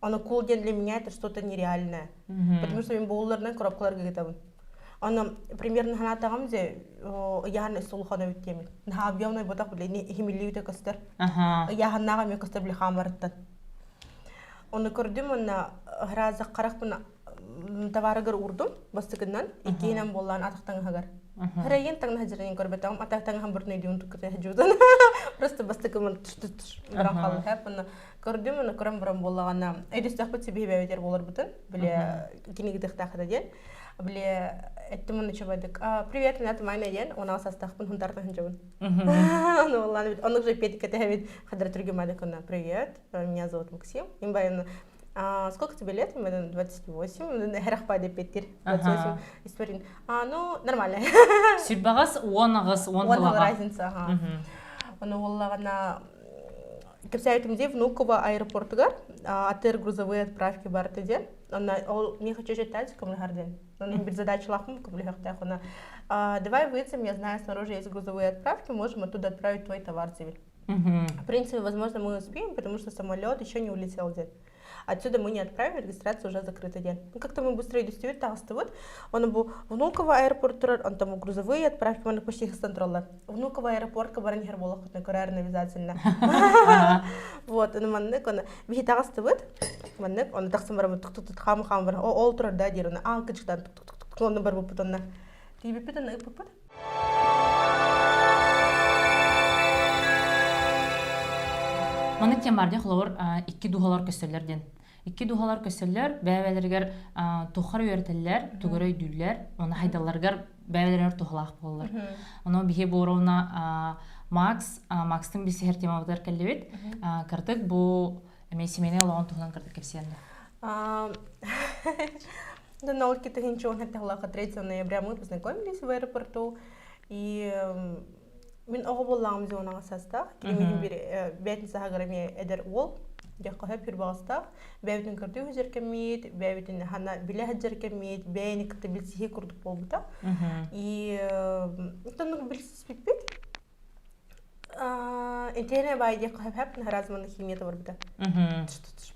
Аны куул диэн для меня это что-то нереальное. Потому что мин боулларынан коробкаларга ыытабын. Аны примерно санаатаҕым дьэ ыйааһын өссө улахан эбит диэмин. Наһаа объемный ботах били иһимиллибитэ көстөр. Ыйааһыннааҕа эмиэ көстөр били хаамарыттан. Оны көрдүм уонна ырааза харахпын товарыгар уурдум бастакынан иккиһинэн буоллаан атах таҥаһыгар. Хырайын таҥнаһа дьарайын көрбөтөҕүм атах таҥаһым бұрын өйдүүн туккута жуутан просто бастакымын туш туш баран хаалла уонна көрдүм уонна көрөн баран буоллаҕына өйдөстөхпүт сибиһибэбитер буоларбытын били кинигитыхтаах да диэн били эттим уонна чабайдык привет меня Майна диэн онаа састахпын хунтартан хынчабын ну ладно оннук же петикэтэһэбит хадра түргүмадык привет меня зовут Максим им баян а, сколько тебе лет? Мне 28. Хэрахпа деп петтир. 28. Историн. А, ну, нормально. Сүрбаҕас 10 аҕыс 10 10 разница, ага. Оны оллағына кэпсээбитим дии Внуково аэропортугар АТР грузовые отправки барты диэн. Онно ол не хочу читать көмөлөһөр диэн. Онно бир задачалаахпын көмөлөһөхтээх она. Давай выйдем, я знаю, снаружи есть грузовые отправки, можем оттуда отправить твой товар тебе. В принципе, возможно, мы успеем, потому что самолет еще не улетел день. Отсюда мы не отправим, регистрация уже закрыта день. Ну, как-то мы быстро идем вот. Он был Внуково аэропорт, он там грузовые отправки, он почти контроллар. Внуково аэропортка баран иһэр буолаххытына көрөөрүн обязательно. Вот, оны маннык, оны биһи таҕыстыбыт, маннык, оны тахсан бараммыт тук тук хаам хаам бар, ол турар да диир, оны аан кычыктан тук тук тук оны барбыппыт онно. Тиийбиппит оны ыппыппыт. Маннык темарде холобур икки дууһалар көстөллөр диэн. Икки дууһалар көстөллөр, бэйэ-бэйэлэригэр туххар үөрэтэллэр, тугары өйдүүллэр, оны хайдалларыгар бэйэ-бэйэлэригэр туһалаах буолаллар. Ону биһи буоруна Макс, Макстын билсиһэр темабытыгар кэллибит. Кырдык бу эмиэ семейный олоҕун туһунан кырдык кэпсиэн Да, на 3 ноября мы познакомились в аэропорту, и мин оҕо буоллаҕым зонаҕа састаах кини бир бээтин саһагар эмиэ эдэр уол дьаххаһа пүрбаҕастаах бэйэбитин көрдүү сылдьар кэммит бэйэбитин хана билэ сылдьар кэммит бэйэни кытта билсиһии курдук буолбута и оннук билсиспиппит Интерне бай диэххэ сөп раз маннык химия барбыта.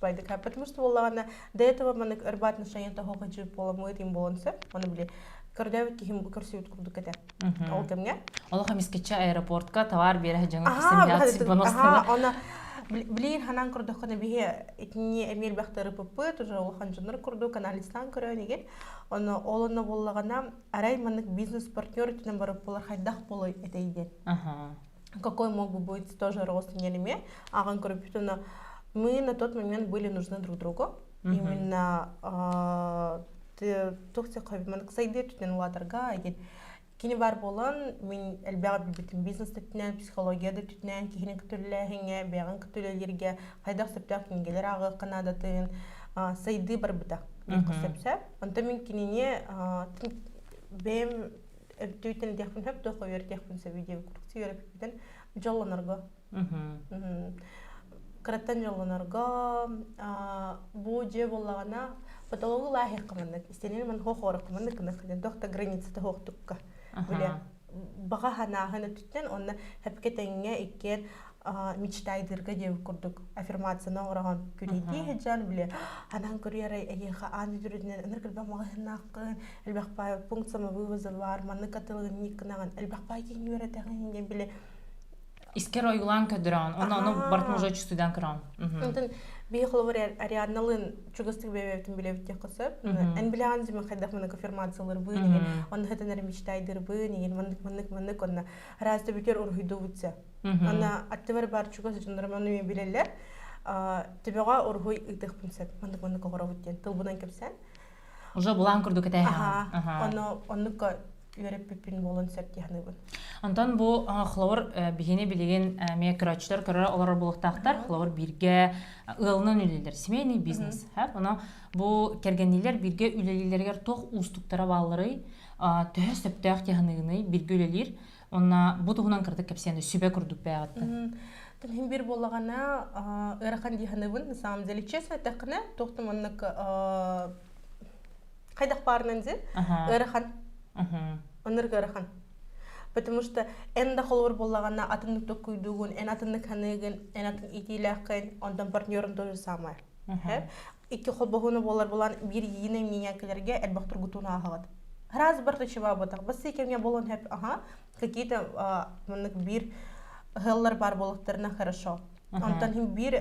Байдык потому что буоллаҕына до этого маннык ырба отношения того хочу буоламмыт им буолан сөп. Оны били көрдөбүт киһим көрсүбүт курдук этэ. Ол кэмҥэ. Олох эмискечче аэропортка товар биэрэ дьоҥо Ага, билин ханан көрдөххүнэ биһи итини эмиэ элбэхтэ ырыппыппыт уже улахан дьоннор курдук анализтаан көрөн игин. Оны ол онно буоллаҕына арай маннык бизнес-партнер өттүнэн барып буолар хайдах буолуой этэй диэн. Какой мог бы быть тоже рост нелеме, ааҕан көрбүт но мы на тот момент были нужны друг другу. Именно туох маннык сайдыы өттүнэн улаатарга диэн кини бар буолан мин элбэҕи билбитим бизнес өттүнэн психология да өттүнэн киһини көтүллээһиҥҥэ бэйэҕин көтүлэлииргэ хайдах сөптөөх кинигэлэр ааҕыахха наадатын сайдыы барбыта сөпсөп онтон мин кинини бэйэм өттүйтэн диэхпин сөп туох үөрэтиэхпин сөбүй диэбит курдук үөрэппитин дьоллонорго кыраттан дьоллонорго бу дьиэ буоллаҕына потологу лааһыахха маннык истэнин ман хоох маннык гынах туох да границата хоохтукка биле баҕа санааһын өттүттэн уонна хэпкэ тэҥҥэ иккиэн мечтайдырга диэбит курдук аффирмацияны оҥороһон күлэйдии сылдьан били анан көрүөр эйиэхэ аан үрдүнэн ыныр элбэх маҕаһыыннааххын элбэх баай пункт самовывоза баар маннык атылыгын гынаҕын элбэх баай киһини үөрэтэҕин диэн били Искер ойуулаан көрдөрөҕүн, онно ону барытын уже чувствуйдан көрөҕүн. Онтон биһи холобур Ариадналыын чугастык бэйэбитин билэбит диэххэ сөп. Эн билэҕин дьиме хайдах маннык аффирмацияларбын, игин онно хэтэн эрэ мечтайдырбын, игин маннык маннык маннык онно араас төбүтүөр уруһуйдуубут Онно аттыбар баар чугас дьоннорум ону эмиэ билэллэр. Төбөҕө уруһуй ыытыахпын сөп. Маннык маннык оҕоробут диэн тылбынан кэпсээн. Уже булаан курдук этээһэҕин. Ону оннукка үөрэппиппин буолан сөп дии саныыбын. Онтон бу холобур биһини билигин эмиэ көрөөччүлэр көрө олорор буолуохтаахтар. Холобур бииргэ ыалынан үлэлииллэр. Семейный бизнес. Ону бу кэргэнниилэр бииргэ үлэлииллэригэр туох уустуктара баалларый? Төһө сөптөөх дии саныыгыный бииргэ үлэлиир? Онно бу туһунан кырдык кэпсиэн сүбэ курдук бэйэҕиттэн. Тин бир буоллаҕына ыарахан дии саныыбын. На самом деле, честно эттэххинэ, туох да маннык хайдах баарынан дии ыарахан. Оннук ыарахан. Потому что эн да холобур буоллаҕына атыннык токкуйдуугун, эн атыннык ханыыгын, эн атын иитиилээххин, онтон партнерун то же самое. Икки холбоһууну буолар булан биир единое мнение кэлэргэ элбэх тургутууну ааһаҕыт. Раз бар точева буотах. Бассы кэмҥэ буолан хэп аха какие-то маннык биир ыһыллар баар буолуохтарына хорошо. Онтон иһин биир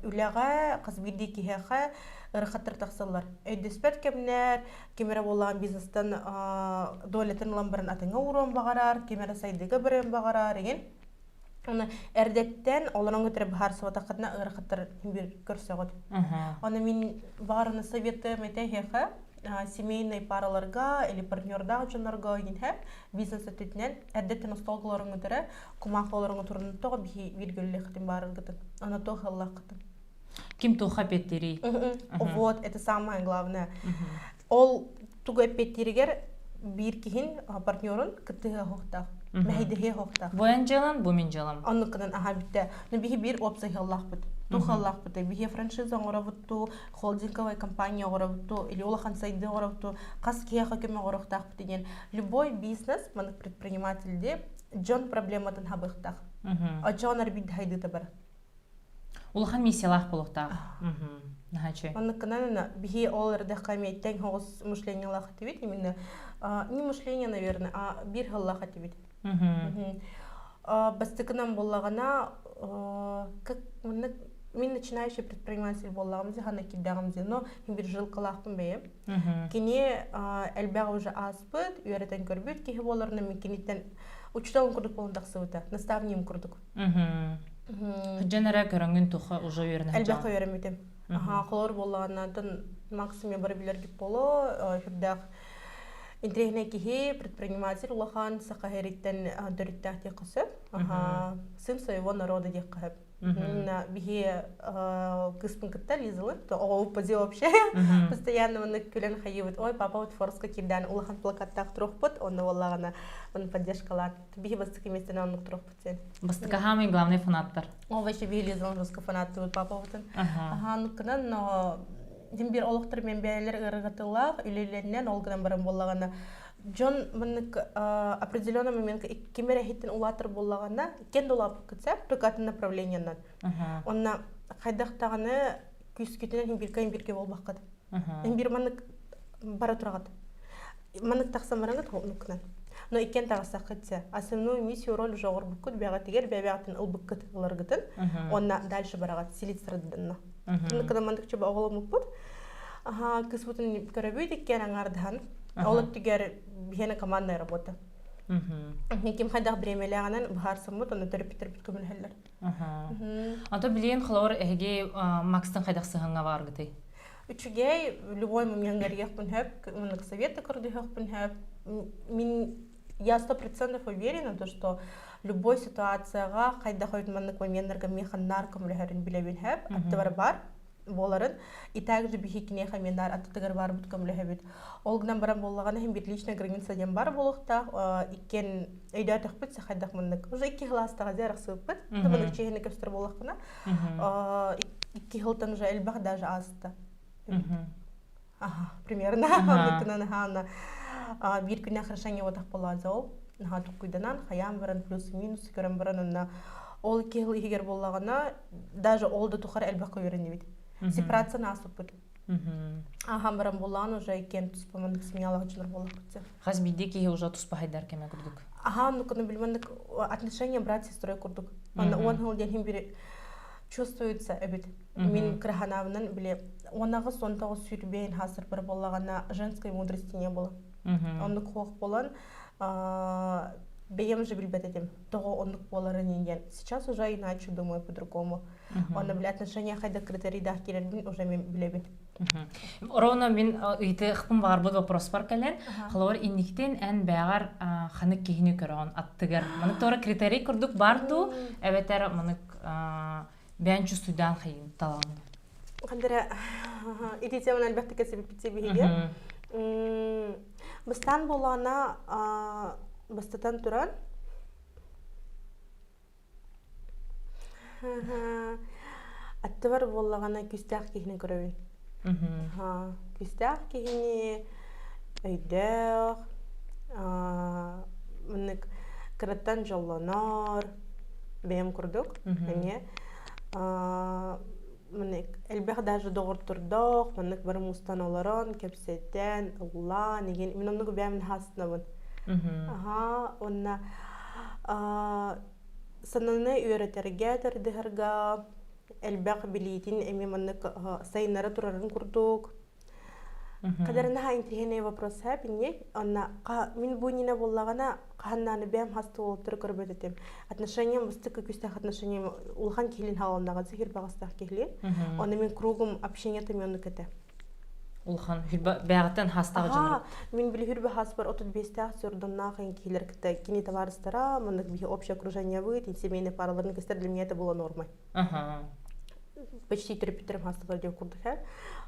үлэҕэ хас биирдии киһиэхэ ырахаттар тахсаллар. Өйдөспөт кэмнэр, ким эрэ буоллаҕын бизнестан долятын ылан баран атыҥа ууруон баҕарар, ким эрэ сайдыыга барыан баҕарар игин. Оны эрдэттэн олорон көтөрө быһаарсыбатаххытына ыарахаттар биир көрсөҕүт. Оны мин баҕарыны советуем этэ эһиэхэ семейный параларга или партнердаах дьоннорго иһэ бизнес өттүтүнэн эрдэттэн остуолга олороҥҥутара кумаах олороҥҥутурун тоҕо биһи бииргэллэххитин баарыргытын аны туох ыллаххытын Ким туохха эппиэттиирий? Вот, это самое главное. Ол тугу эппиэттииригэр биир киһин партнерун кыттыһыа суохтаах, мэһэйдэһиэ суохтаах. Бу эн дьыалан, бу мин дьыалам. Оннуккунан аха бүттэ. Но биһи биир уопсай ыаллаахпыт. Туох ыаллаахпыт? Биһи франшиза оҥоробут туу, холдинговая компания оҥоробут туу, или улахан сайдыы оҥоробут туу, хас киһиэхэ көмө оҥоруохтаахпыт диэн. Любой бизнес, маннык предприниматель дьон проблематын хабыахтаах. Оччоҕо биирдэ хайдыыта бар. Улахан миссиялаах буолуохтаах. Наһаа Оннуккунан биһи ол эрдэххэ эмиэттэн хоҕус мышлениелаах этибит именно не мышление наверное а биир хыллаах этибит бастакынан буоллаҕына как маннык мин начинающий предприниматель буоллаҕым дии ханна киирдэҕим дии но бир жилкалаахпын бэйэм кини элбэх уже ааспыт үөрэтэн көрбүт киһи буоларынан мин киниттэн учууталым курдук буолан тахсыбыта наставнигым курдук Дьон эрэ көрөҥҥүн туха уже үөрэнэ Элбэх үөрэммитим. Аха, холор буоллаҕына максимум бары билэргит боло, сүрдээх интэриэһинэй киһи, предприниматель улахан саха иһириттэн төрүттээх диэххэ сөп. Аха, сын своего народа диэххэ сөп. Биһи кыыспын кытта Лизалын, оҕобут пози вообще постоянно маннык күлэн хайыыбыт. Ой, папа вот Форска киирдээн улахан плакаттаах туруохпут, онно буоллаҕына оны поддержкалаан. Биһи бастакы миэстэни оннук туруохпут. Бастакы самый главный фанаттар. Ол вообще биһи Лизалын жестко фанаттыбыт папабытын. Аха, нуккынан, но дим бир олохтор мен бэйэлэр ыарырҕатылаах, үлэлэринэн ол гынан баран буоллаҕына дьон маннык определенный моментка ким эрэ иһиттэн улаатар буоллаҕына иккиэн да улааппыккыт сөп только атын направлениенан онно хайдах даҕаны күүскүтүнэн имбиргэ имбиргэ буолбаккыт имбир маннык бара тураҕыт маннык тахсан бараҥыт оннуккунан но иккиэн таҕыстаххыт сэ основную миссию роль уже оҥорбуккут бэҕэтигэр бэйэҕитин ылбыккыт ыларгытын уонна дальше бараҕыт силит сырдынна оннуккунан маннык чуба оҕоломмуппут кыспытын көрөбүт иккиэн аҥаардаһан ол өттүгэр биһиэнэ командная работа ким хайдах бириэмэлээҕинэн быһаарсаммыт онно төрөппүттэрбит көмөлөһөллөр Ато билиэн холобур эһиги Макстан хайдах сыһыҥҥа бааргытый? Үчүгэй, любой момент көрүөхпүн сөп, маннык советы көрдүөхпүн сөп. Мин я 100% уверена, то, что любой ситуацияҕа хайдах өйт маннык моменттарга миэхэ наар көмөлөһөрүн билэбин сөп, аттыбар бар буоларын. И также биһи киниэхэ эмиэ наар аттытыгар барбыт көмөлөһөбүт. Ол гынан баран буоллаҕына иһин биир личная граница диэн бар буолуохтаах. Иккиэн өйдөөтөхпүт хайдах маннык. Уже икки кылаастаҕа дьэ арахсыбыппыт. Маннык чиэһинэ көстөр буоллахпына. Икки сылтан уже элбэх даже ааста. Ага, примерно. Оннуккунан аха биир күннээх решение буотах буоллаҕа ол. Наһаа туккуйданан, хайаан баран плюс-минус көрөн баран онно ол икки сыл иһигэр буоллаҕына даже ол да тухары элбэххэ үөрэннибит. Сепарацияны ааспыппыт. Ахан баран буоллаҕын уже иккиэн туспа маннык сменялаах дьоннор буоллахпыт. Хас биирдии киһи уже туспа хайдар кэмэ курдук. Аха, оннуккуну билмэнник отношения брат с сестрой курдук. Онно уон сыл диэн бир чувствуется эбит. Мин кыраханаабынан били уонаҕыс 19 сүүрбэйин хаасырбар буоллаҕына женской мудрости не было. Оннук хуох буолан бэйэм же билбэт этим тоҕо оннук буоларын диэн. Сейчас уже иначе думаю по-другому. Онно били отношения хайда критерийдаах киирэрбин уже мен билэбин. Ровно мин ыйытыахпын баҕарбыт вопроспар кэлэн, холобур инниктен эн бэҕэр ханык киһини көрөҕүн аттыгар. Манык туора критерий курдук бар дуу, эбэтэр манык бэйэн чувствуйдаан хайын талаҕын. Хандара ити теманы элбэхтик кэсибиппит биһиги. Бастаан буоллаҕына бастатан туран аттыбар буоллаҕына күүстээх киһини көрөбүн. Күүстээх киһини өйдөөх, маннык. Кыраттан дьоллонор, бэйэм курдук эмиэ. Маннык элбэх даже доҕортордоох, маннык бары мустан олорон, кэпсэтэн, ыллаан игин мин оннук бэйэм наһаа Аха, уонна сананы үөрэтэргэ, тардыһарга элбэх билиитин эмиэ маннык сайыннара турарын курдук. Кадары наһаа интириэһинэй вопрос инни. Онна мин бу иннинэ буоллаҕына хаһан бэйэм хас туолуттары көрбөт этим. Отношениям бастакы күүстээх отношениям улахан киһилин хаалыннаҕа сихир баҕастаах киһилин. Онно мин кругум общения тымионнук этэ. Улахан бэҕэттэн хастаах дьонор. Мин били хүрбэ хаспар 35-тээх сордоннаах киһилэр кытта кини товарыстара, маннык биһи общее окружение быт, семейный параларын кыстар для меня это было нормой. Почти төрөппүттэрим хастылар диэн курдук ээ.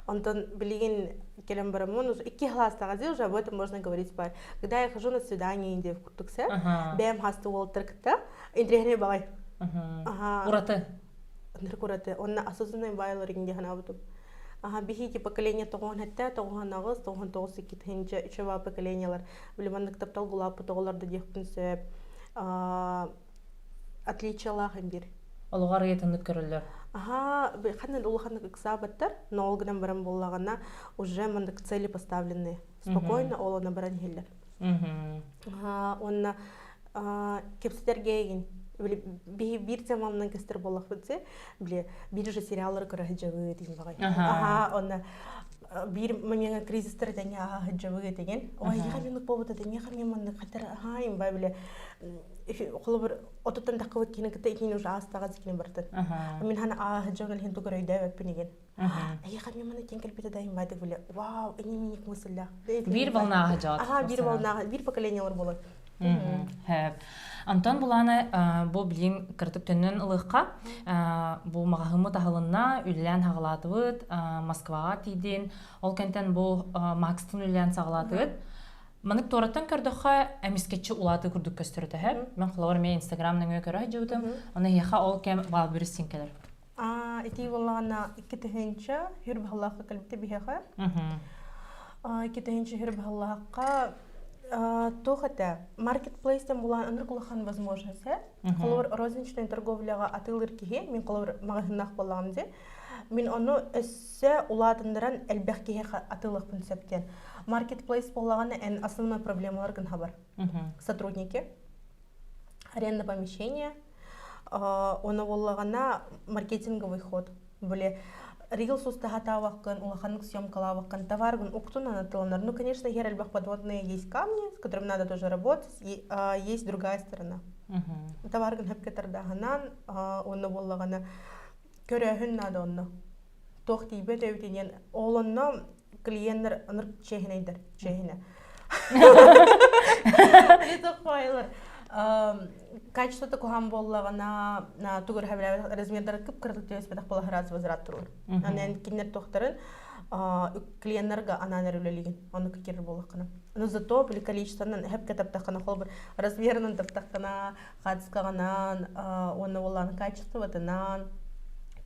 Онтон билигин кэлэн бараммын уже икки класстаҕа уже об этом можно говорить баар. Когда я хожу на свидание диэн курдук сэ. Бэйэм хасты уолаттар кытта интириэһинэй баҕай. Ураты. Ынырык ураты. Онно осознанный байлар иҥ диэн санаабытым. Аха биһиги поколение 97, 98, 99 икки тыһыынча үчүгэй поколениелар били маннык таптал гулааппыт оҕолор да диэхпин сөп. Отличиялаах имбир. Олоҕор ыйытыннык көрөллөр. Аха, ханна улаханнык ыксаабаттар, но ол гынан баран буоллаҕына уже маннык цели поставленные. Спокойно ол она баран иһиллэр. Аха, уонна кэпсэтэргэ биир теманан кестер буоллахпыт били биир же сериаллары көрө сылдьабыт диэн баҕай. Аха, онно биир момеҥа кризистер тэҥэ аха сылдьабыт деген. Ой, яха минут буолбута тэҥэ мен маннык хатар аха им ба били холобур отуттан таххыбыт кини кытта итини уже аастаҕа зикини бартын. Мин хана ааһы дьон илһин тугар өйдөөбөппүн деген. Эйиэхэ мен маны кин кэлбитэ да имбайды биле вау ини миник мыслях. Биир волнаҕа жаат. Аха, биир волнаҕа, биир поколениялар болар. Хэп. Антон булааны бу билим кыртык төннөн ылыхха бу маҕаһыммыт аһылынна үлэлээн хаҕалаатыбыт Москваҕа тиийдин ол кэнтэн бу Макстын үлэлээн саҕалаатыбыт Манык туораттан көрдөххө, эмискэччи улаатыы курдук көстөр төһө. Мен холобур мен Инстаграм нөҥүө көрө сылдьыбытым. Оны эһиэхэ ол кэм Валберис син кэлэр. Ити буоллаҕына 2 тыһыынча хүр баһылаахха кэлбитэ биһиэхэ. 2 тыһыынча хүр баһылаахха туох этэ маркетплейстен булаан ынырык улахан возможность э. Холобур розничный торговляҕа атыылыыр киһи, мин холобур маҕаһыыннаах буоллаҕым дии. Мин ону өссө улаатыннаран элбэх киһиэхэ атыылыахпын сөп диэн. Маркетплейс буоллаҕына эн основной проблемаларгын хабар. Сотрудники, аренда помещения, оны буоллаҕына маркетинговый ход. Били рилс устаһатаабаккын, улаханнык съемкалаабаккын, товаргын уктун анатыланар. Ну, конечно, хер элбэх подводные есть камни, с которыми надо тоже работать, и, есть другая сторона. Товаргын хөпкө тардаһынан, онно буоллаҕына көрөөһүн надо онно. Туох тиийбэт эбитинен ол онно клиенттер ынырык чиэһинэйдэр, чиэһинэ. Файлар. Качествота куһаҕан буоллаҕына, тугу эрэ размердары кып-кыратык түбэспэтэх буола сразу возврат туруор. Анан кинилэр туохтарын клиеннарга анаан эрэ үлэлиигин, оннук киирэр буоллаххына. Но зато били количествонан хэпкэ таптаххына, холобур размерынан таптаххына, хаацкаҕынан, уонна буоллаҕына качествотынан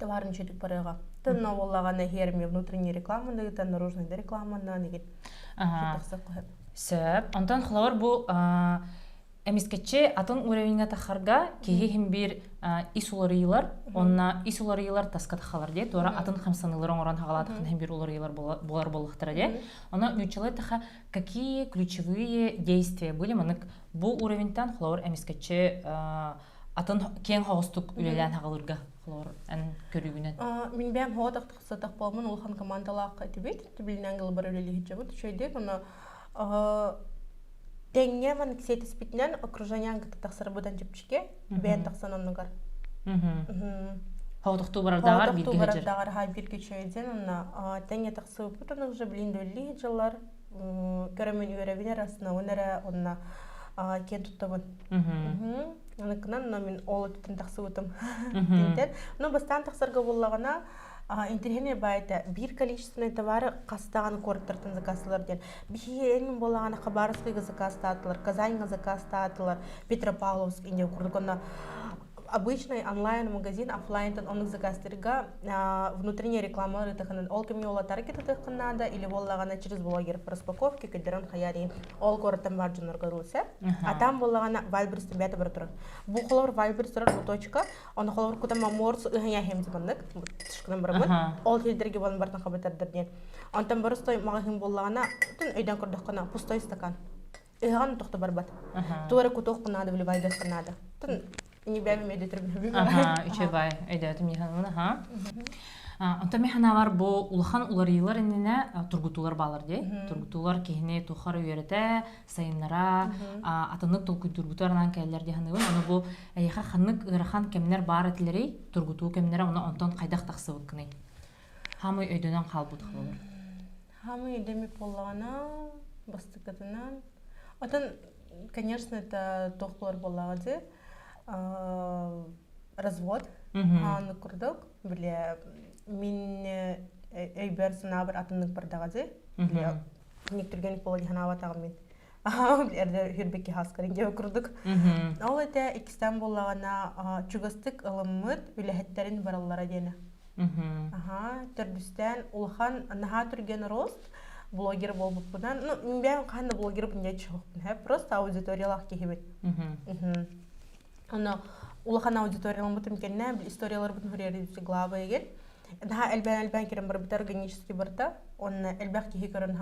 товарын үчүгдүк барыаҕа. Тынна буоллаҕына иһиэрми внутренний рекламаны ыытан, наружный да рекламанан игин. Сөп. Онтон холобур бу эмискэччи атын уровеньга тахарга киһи иһин биир ис уларыйыылар, онна ис уларыйыылар таска тахалар дии, туора атын хамсаныылар оҥорон хаҕалаатахын иһин биир уларыйыылар буолар буоллахтара дии. Онно нууччалыы таха какие ключевые действия были манык бу уровеньтан холобур эмискэччи атын киэҥ хоҕустук үлэлээн хаҕалырга холобур эн көрүүгүнэн. Мин бэйэм хоҕо тахсатах буолмун улахан командалаах этибит. Түбүлүнэн гылбар үлэлиһиччэбит. Үчүгэйдик ону тэҥҥэ маннык сиэтиспитинэн окружениеҥ кытта тахсарбытан чэпчэки бэйэн тахсан оннугар. Хоҕотохтуу барардаҕар бииргэ сылдьар. Барардаҕар ха бииргэ үчүгэйдэн онно тэҥҥэ тахсыбыппыт онно уже блин үлэлии сылдьаллар көрөмүн үөрэбин эрэ астынабын эрэ онно киэн туттабын. Аныкынан но мин ол өттүн тахсыбытым. Тинтен. Но бастаан тахсарга буоллаҕына интириэһинэй баайта биир количественный товары хастаҕан куораттартан заказтылар диэн. Биһиги эҥин буоллаҕына Хабаровскайга заказтаатылар, Казаньга заказтаатылар, Петропавловск инде курдук онно. Обычный онлайн-магазин оффлайнтан оннук заказтарга внутренняя реклама ырытыхынан ол кэмҥэ уолаттары кытытыаххын наада или буоллаҕына через блогеров распаковки көрдөрөн хайа диэн ол куораттан баар дьоннорго ылыса. А там буоллаҕына Вайлдберрис бэйэтэ бара турар. Бу холобур Вайлдберрис турар бу точка, ону холобур кутан морс ыһыйа хем маннык тышкынан бараммыт. Ол сирдэргэ буолан бартан хабытардар диэн. Онтон боростой маҕаһыын буоллаҕына, өйдөөн көрдөххүнэ пустой стакан. Ыһаҕын тохто барбат. Туора кутуоххун наада, выливайдыаххын наада. Тун нибэм өйдөтөр Аха, үчүгэй өйдөөтүм дии аха. Онтон мин санаабар бу улахан уларыйыылар иннинэ тургутуулар баалар дии. Тургутуулар киһини тухары үөрэтэ, сайыннара, атыннык толкуйдуурбутугар анаан кэллэр дии саныыбын. Ону бу эйиэхэ ханнык ыарахан кэмнэр баар этилэрий, тургутуу кэмнэрэ, ону онтон хайдах тахсыбыккыный? Хаамый өйдөнөн хаалбыт холобур. Хаамый өйдөммүт буоллаҕына, бастакытынан. Отон, конечно, это туох буолар буоллаҕа дии. Развод хааннык курдук. Бile мин өйбөр санаабар атыннык бардаҕа дии. Бile ник түргэнник буола дии санаабатаҕым мин. Эрдэ хүрбекки хаскарын диэбит курдук. Ол этэ иккистээн буоллаҕына чугастык ылыммыт үлэһиттэрин бараллара диэнэ. Аха, төрдүстээн улахан наһаа түргэн рост блогер буолбуппунан, ну, бэйэм хаһан да блогербын диэн чуһукпун, просто аудиториялаах киһибин. Оно улахан аудиторияламмытым кэннэ историяларбытын суруйар глава егер. Наһаа элбээн-элбээн кирэн барбыта органически барда. Онно элбэх киһи көрөн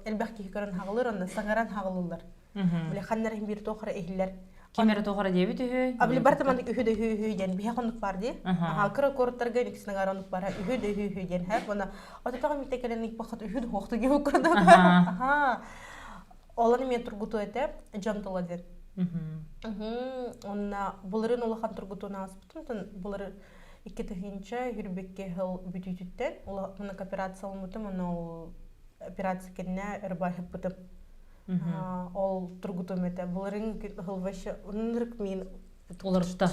элбэх киһи көрөн хаҕылыр, онно саҥаран хаҕылыллар. Бile ханнар иһин биир туох эрэ иһиллэр. Ким эрэ туох эрэ диэбит үһү. А били барыта маннык үһү да үһү үһү диэн биһэ хонук бар дии. Аха кыра куораттарга иккисинэ онук бар үһү да үһү үһү диэн һэ. Уонна ототоҕо митте кэлэн икпахат үһү да хуохту диэн курдук. Аха. Оланы мен тургуту этэ дьон тыла диэн. Онна былырын улахан тургутуун ааспытым. Былыр 2000 хүрбекке хыл бүтүүтүттэн улахан операция ылмытым, онно ол операция кэннэ ырбаһыппытым. Ол тургутум этэ. Былырын хылваще ынырык мин Уларытта.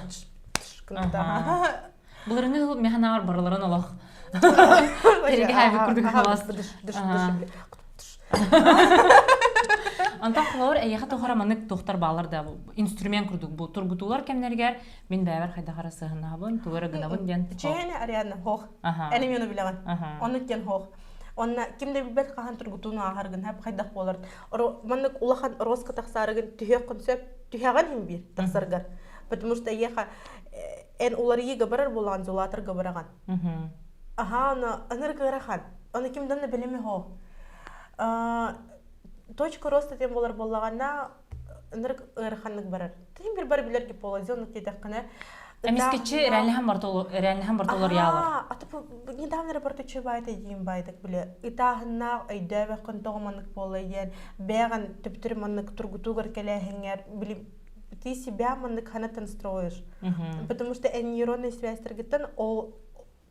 Былырыҥҥы хыл механаар барыларын олох. Тереге хайбыт курдук халас. Онтон холобур эйиэхэ тохора маннык туохтар баалар да инструмент курдук бу тургутуулар кэмнэригэр мин бэйэбэр хайдах эрэ сыһыннаһабын тугу эрэ гынабын диэн Чээнэ Ариадна хоох. Эн эмиэ билэҕин. Оннук диэн хоох. Онна ким да билбэт хаһан тургутууну ааһаргын хайдах буолар. Маннык улахан роска тахсаарыгын түһүөххүн сөп түһэҕин иһин биир тахсаргар. Потому что эйиэхэ эн уларыйыыга барар буолаҕын зулаатарга бараҕын. Аха, ону ынырык ыарахан. Ону ким да билими хоо. Точка роста диэн буолар буоллаҕына ынырык ыараханнык барар. Тиһин бир бар билэр гипология оннук диэтэххинэ Эмискечи эрэллэһэн бортолор яалар. Аты недавно эрэ барта чөбайта диин байдык биле. Ытааһыннаах өйдөөбөххүн тоҕо маннык буолла диэн бэйэҕин төптөрү маннык тургутуугар кэлээһиҥҥэр били ты себя маннык ханаттан строишь. Потому что эн нейронные связьтаргыттан ол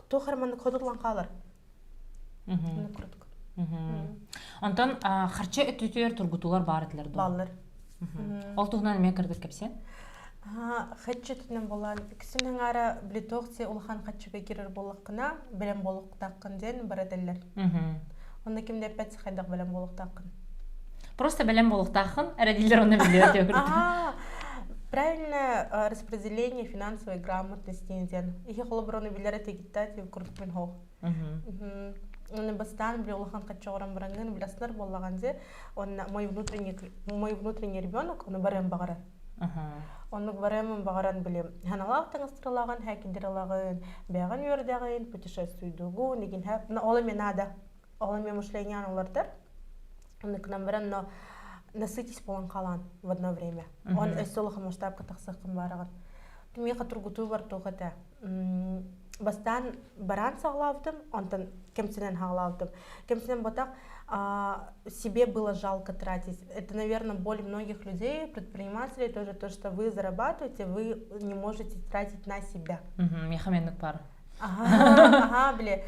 туох эрэ маннык хотуллан хаалар. Курдук. Онтон харчы өттүтүгэр тургутуулар баар этилэр дуо? Бааллар. Ол туһунан эмиэ кырдык кэпсиэн. Хаччы өттүнэн буолан, үксүн аҥаара билитоохси улахан хаччыга киирэр буоллаххына, бэлэм буолуохтааххын диэн бар этэллэр. Онно ким да эппэт хайдах бэлэм буолуохтааххын. Просто бэлэм буолуохтааххын, эрэ дииллэр онно биллэр Ага, правильное распределение финансовой грамотности диэн. Ихи холобур билэр этигиттэ тип курдук мин хоох. Оны бастаан били улахан хаччоҕорон бараҥҥын биласнар буоллаҕан дьэ онно мой внутренний ребенок ону барыан баҕарар. Оннук барыамын баҕаран били ханалаах таҥастыралаҕын, хээкидиралаҕын, бэҕин үөрдэҕин, путешествуйдугун, игин ол эмиэ наада. Ол эмиэ мышление олордор. Оннукунан баран, но насытись буолан хаалаан в одно время. Он өссө улахан масштабка тахсыаххын баараҕын. Миэхэ тургутуу бар туох этэ. Бастаан бараан саҕалаабытым, онтон кэмсинэн хаалаабытым. Кэмсинэн ботах себе было жалко тратить. Это, наверное, боль многих людей, предпринимателей тоже, то, что вы зарабатываете, вы не можете тратить на себя. Миэхэ маннык баар. Ага, ага, били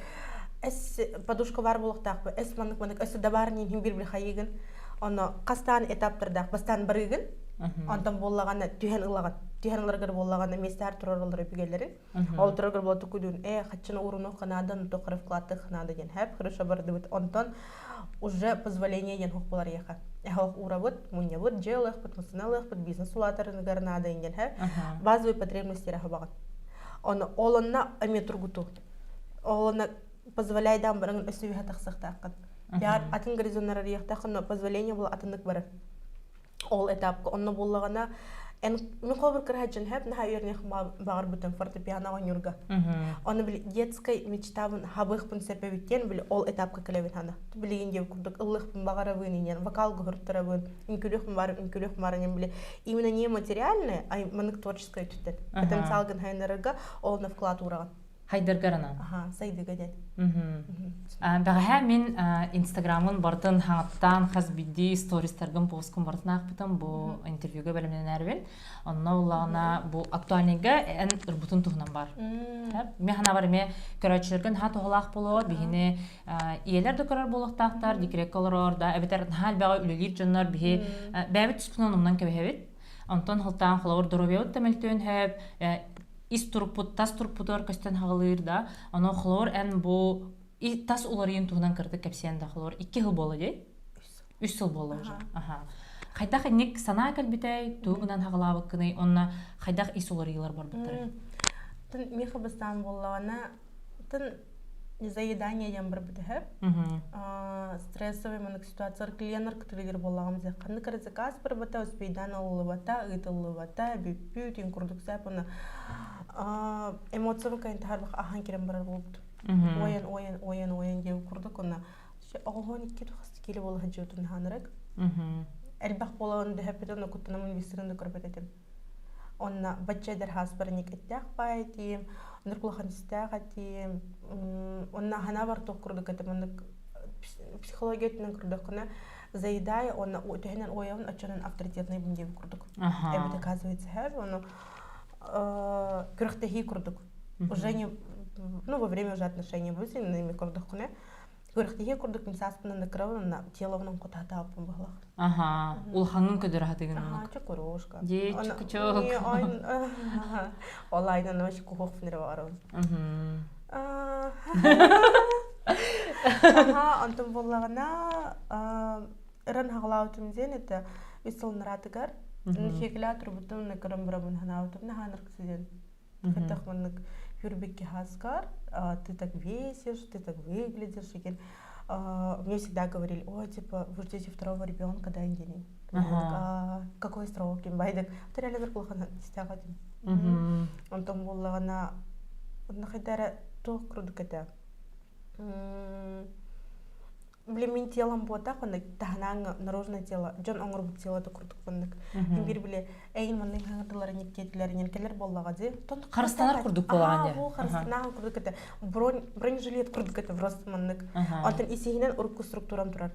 эс подушка бар буолуохтаахпы, эс маннык маннык өссө да баар нин бир били хайыгын. Оно хастаан этаптардаах бастаан барыгын, онтон буоллаҕына түһэн ылаҕын. Түһэн ыларгар буоллаҕына миэстээр турар олорор үпүгэлэрин. Ол тураргар буола тукудуун э хаччыны ууруну ханадан тохара вкладты ханада диэн хэп хорошо бардыбыт. Онтон уже позволение диэн хух болар яха. Эхох уурабыт, мунньабыт, дьиэ ылыахпыт, массыына ылыахпыт, бизнес улаатарыныгар наада инген хэ. Базовые потребности хабаҕын. Оны ол онно эмиэ тургутуу. Ол онно позволяйдаан баран өссө үһэ тахсыахтааххын. Яар атын горизоннар арыйыахтааххын, но позволение була атыннык барар. Ол этапка онно буоллаҕына эн мин холобур кыраһа дьон хэп наһаа үөрэнэх баҕарбытым фортепиано оонньуурга. Оны били детской мечтабын хабыахпын сөп эбит диэн били ол этапка кэлэбин хана. Билигин диэн курдук ыллыахпын баҕарабын инен вокал гуһуртарабын, үҥкүлүөх бар, үҥкүлүөх баранын били именно не материальное, а маннык творческое өттүттэн. Потенциал гын хайынарарга ол на вклад уураҕын. Хайдаргаранан. Аха, сайдыга диэн. Бэҕэһээ мин Инстаграмын бартын хаҥаттаан хас биирдии стористаргын посткун бартын аахпытым бу интервьюга бэлэмнэнэрбин. Онно улаҕына бу актуальныйга эн ырбытын туһунан бар. Мен ханабар эме көрөөччүлэргэ наһаа туһалаах болуо биһини ийэлэр да көрөр буолуохтаахтар, декрекка олорор да эбэтэр наһаа элбэҕи үлэлиир дьоннор биһи бэйэбит түспүтүнэн умнан кэбиһэбит. Онтон халтаан холобур доруобуйабыт да мөлтөөн сөп, ис турукпут тас турукпутугар көстөн хаҕылыыр да, ону холобур эн бу тас уларыйын туһунан кырдык кэпсиэн да холобур икки сыл буола дии? Үс сыл буолла уже. Аха. Хайдах инник санаа кэлбитэй, тугу гынан хаҕылаабыккыный, онно хайдах ис уларыйыылар барбыттарый? Тын миэхэ бастаан буоллаҕына, тын заедание диэн барбыт үһү. Стрессовый маннык ситуациялар клиеннар кытылыгар буоллаҕым дьэ ханнык эрэ заказ барбата, успейдаан ылыллыбата, ыытыллыбата, бүппүт, ин курдук сап уонна эмоциябын кайын таһарбах ахан кирэн барар буолбут. Ойен, ойен, ойен, ойен диэн курдук уонна оҕоһон икки хас кило буола сылдьыбытын хаанырык. Элбэх буолан дөһөппүтүн онно куттанаммын виссерин да көрбөт этим. Онно бачча эдэр хааспар ник эттээх баай этиим, оннук улахан истээх этиим, онно ханаабар туох курдук этим, оннук психология өттүнэн көрдөххүнэ заедая уонна төһөнөн уойабын оччонон авторитетныйбын диэбит курдук. Эбит оказывается һэр, ону күрэхтэһии курдук. Уже не ну во время уже отношений будет көрдөххүнэ Күрэхтэһии курдук мин сааспынан да кырабын онно телобунан кутаатаабыппын быһылах. Аха, улахаҥҥын көдөрө хатыгын Аха, чокуруушка. Дии, чукучук. Ол айынан вообще кухуохпун эрэ баҕарабын. Аха, онтон буоллаҕына ыран хаҕалаабытым диэн это үс сыл нараатыгар хекилээ турбутум көрөн барабын ханаабытым наһаа диэн Хотях маннык Юрбекке хаскар, ты так весишь, ты так выглядишь. И мне всегда говорили, ой, типа, вы ждете второго ребенка, да, индини. Ага. Какой срок, им байдык. Это реально бір улахан истэҕэтим. Онтон буоллаҕына, онно туох курдук этэ. Блин, мин телом буотах, онно таһынааҥҥа наружное тело, дьон оҥорбут телото курдук маннык. Мин биир били эйин маннык хаҥатылар никкиэтилэр инен кэлэр буоллаҕа дии. Тон Харыстанар курдук буолаҕын дии. Бу харыстанаан курдук этэ. Бронь бронежилет курдук этэ просто маннык. Онтон исиһинэн урукку структурам турар.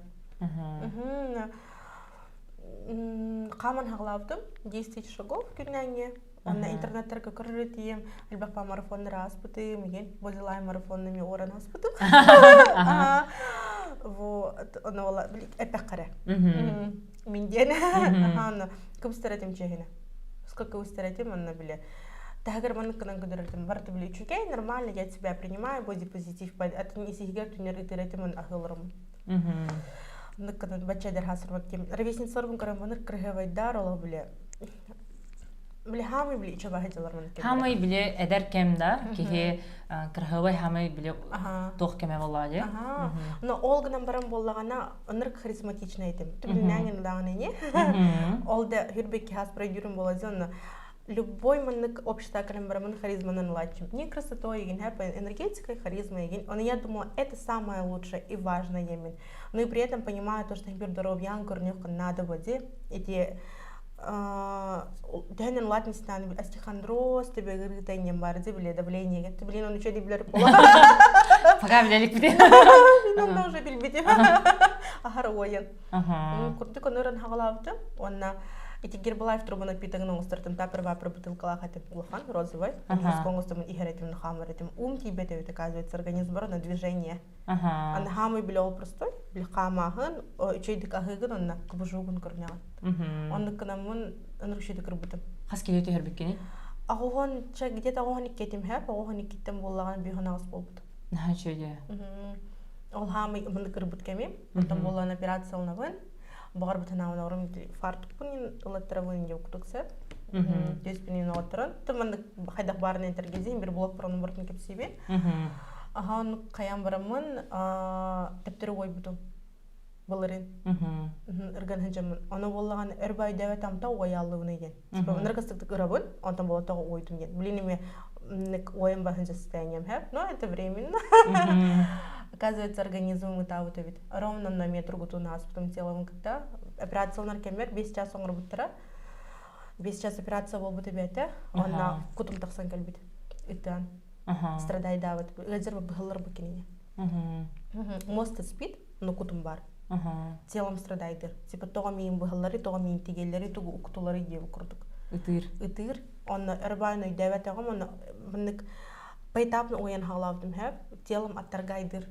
Хааман хаҕалаабытым 10 шагов күннээҥҥэ. Онно интернеттерге көрөр этиим, элбэх марафоннары ааспытым, игин бодилайн марафонны ми оран ааспытым. Вот, ону ола эппэххэрэ. Мин диэн. Аны кыбыстар этим чехине. Сколько кыбыстар этим, онно биле. Таһыгар маннык гынан көдөрөтүм. Барыта биле үчүгэй, нормально, я тебя принимаю, бодипозитив, атын исиһигэр түнер ытыр этим, он аһылырым. Оннук гынан бачча дэр хасырбат кем. Ровесницаларбын көрөн маннык кырыһыбайдар, олох биле Били хаамый били ичобаһы дьалармын Хаамый били эдэр кэм да киһи кырһыбай хаамый били туох кэмэ буоллаҕа дии. Но ол гынан баран буоллаҕына ынырык харизматичный этим. Түбүннээҥин даҕаны не. Ол да хүрбек киһас пройдюрум буола онно любой маннык общество кэлэн барамын харизманан ылааччым. Не красотой егин, энергетикой, харизмой егин. Но я думала, это самое лучшее и важное емин. Но и при этом понимаю то, что бир здоровьян көрүнүөх надо воде. Эти төһөнөн улаатмыстаан остеохондроз тебе ыарыыта иннем бар ди биле давление ты блин он еще билер буола пока билелик бити мин онно уже билбитим ахар уойан курдук онорон хагалаабытым уонна ити гербалайф трубаны питагын оҥостортум тапыр вапыр бутылкалаах этим улахан розовый оҥостумун иһэр этим нахамар этим ум тиийбэт эбит оказывается организм бар на движение Аны хаамай билэ ол простой. Били хаамааһын, үчөйдүк аһыыгын онно кыбыжуугун көрүнэҕин. Оннук гынаммын ынырык үчөйдүк ырбытым. Хас кило түһэрбиккиний? Оҕоһон ча где-то оҕоһон икки этим һэп, оҕоһон иккиттэн буоллаҕына биһон аҕыс буолбут. Наһаа үчүгэй. Ол хаамай ымыннык ырбыт кэмим. Онтон буоллаҕына операцияланабын. Баҕарбыт санаабын оҕорум фартукпун ылаттарабын диэн курдук сөп. Түөспүн оҕотторон. Тыманнык хайдах баарынан этэргизин бир блок баран бартын кэпсиибин. Аха оннук хайаан бараммын төптөрү уойбутум. Былырын. Ырган сылдьаммын. Ону буоллаҕына өр баайдаабат амта уойааллыбын диэн. Типа ынырык ыстыктык ырабын, онтон буола тоҕо уойдум диэн. Блин, эми уойан баран состоянием хэп, но это временно. Оказывается, организм ытаабыт эбит. Ровно на метр гутун ааспытым телом кытта. Операцияланар кэммэр 5 час оҥорбуттара. 5 час операция буолбут эбэтэ. Онно кутум тахсан кэлбит. Ытаан. Страдайдаабыт. Ыалдьар быһыллар бу кинини. Мост спит, но кутум бар. Телом страдайдыр. Типа тоҕо миин быһаллары, тоҕо миин тигеллери, тугу уктулары диэбит курдук. Ытыыр. Ытыыр. Онно ырбаан өйдөөбөтөҕүм, онно маннык поэтапно уйан хаалаабытым хэп. Телом отторгайдыр.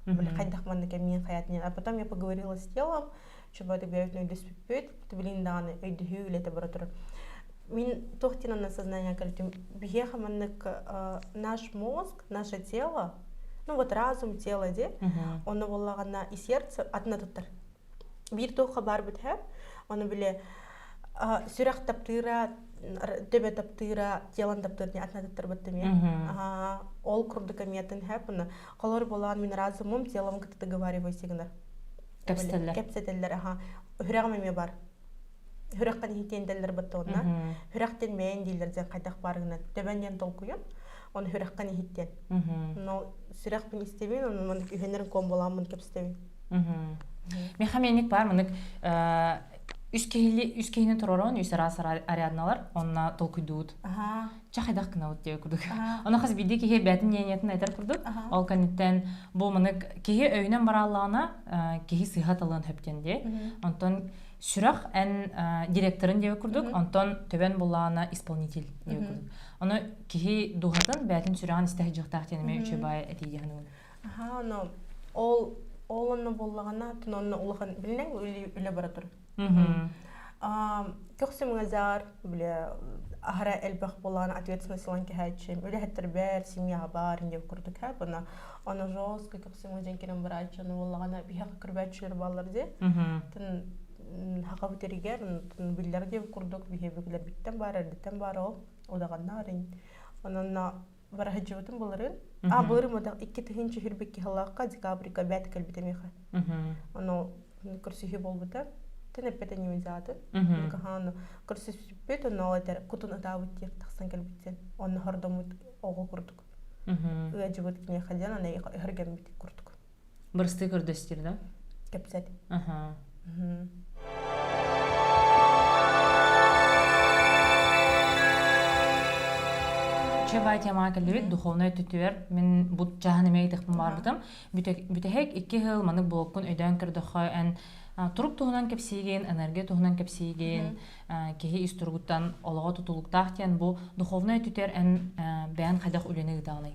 Хайдах маннык миин хаятын. А потом я поговорила с телом, чубаты бэйэбитин өйдөспүппүт. Билин даҕаны өйдөһүү үлэтэ бара турар. Мин туох диэн на сознание кэлтим. Биһиэхэ маннык наш мозг, наше тело, ну вот разум, тело де, оны буоллаҕына и сердце атына туттар. Биир туохха баар бүтһэ, оны биле сүрэх таптыыра, төбө таптыыра, телон таптыыр не атына туттар баттым Ол курдук эмиэтин хэп, уна холор болаан мин разумум телом кытта договаривайся гынар. Кэпсэтэллэр. Кэпсэтэллэр, аха. Үрэҕим эмиэ бар. Үрэхтэн иһитиэн дэллэр баттаҕына, үрэхтэн мэйэн дииллэр диэн хайдах баарыгынан төбөн диэн толкуйун, оны үрэххин иһиттиэн. Но сүрэхпин истэбин, оны маннык үһэнэрин комболааммын кэпсэтэбин. Миэхэ мэник бар, маннык үс киһили үс киһини туророн үс араас ариадналар онно толкуйдуут. Ча хайдах гынабыт диye курдук. Ону хас биирдии киһи бээтин ньиэньэтин айтар курдук. Ол кэнниттэн бу манык киһи өйүнэн барааллаҕына киһи сыыһа талыан хөптөн диye. Онтон сүрэх эн директорын диэбит курдук, онтон төбөн буллаҕына исполнитель диэбит курдук. Ону киһи дууһатын бээтин сүрэҕин истэ сылдьыахтаах диэн эмиэ үчүгэй баай этии диэн Аха, ону ол ол онно буоллаҕына, тун онно улахан билинэн үлэ бара тур. Көхсүмҥэ бile аһара элбэх буолан ответственность ылан кэһээччим үлэһиттэрбэр семьябар диэн курдук һэ буна ону жестко көхсүмҥэ дьэн кирэн барааччы ону буоллаҕына биһиэхэ көрбөөччүлэр бааллар дии тын хака бүтэригэр биллэр диэн курдук биһи бүглэрбиттэн баар эрдэттэн баар ол удаҕаннаар онон бараһыдьыбытым былырыын а былырыын модах 2022 сыллаахха декабрьга бэт кэлбитэ миэхэ ону көрсүһүү буолбута тэн эппэтэ ньимизаатын хааны көрсүспүт онно ол этэр кутун ытаабыт диэх тахсан кэлбит онно хордоммут оҕо курдук ыадьыбыт киниэхэ диэн аны өһөргөммүт курдук Бырыстыы көрдөстүр да? Кэпсэт. Аха. Чебай темаға келдибит, духовный өттүтүгэр мин бу чаһын эмиэ ыйтыхпын баарбытым. Бүтэһик икки сыл маннык блоккун өйдөөн көрдөххө эн турук туһунан кэпсиигин, энергия туһунан кэпсиигин, киһи ис туругуттан олоҕо тутулуктаах диэн бу духовный өттүтүгэр эн бэйэн хайдах үлэни ыытаҕыный?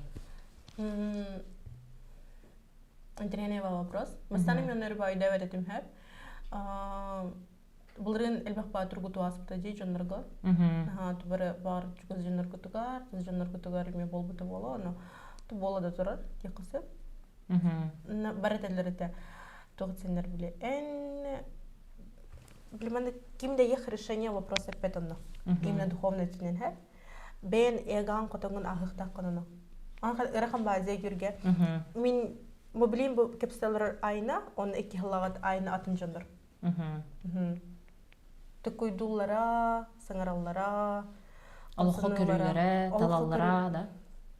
Интересный вопрос. Бастаан мен өрбө өйдөөбөт этим хөп. Былырыын элбэх баа тургутуу ааспыта дии дьоннорго. Тубары баар чугас дьонноргутугар, тас дьонноргутугар эмиэ буолбута буолуо, ону ту буола да турар диэххэ сөп. Бар этэллэр этэ туох десеннер били эн билиманы ким да ех решение вопрос эппет онно. Именно духовный өттүнэн һэ. Бэйэн эгаан хотоҥҥун аһыахтааххын ону. Ырахан баазия күргэ. Мин мобилин бу кэпсэлэр айна, он икки хылаҕат айна атын дьоннор. Тукуйдуллара, саҥараллара, Олоххо көрүүлэрэ, талаллара да.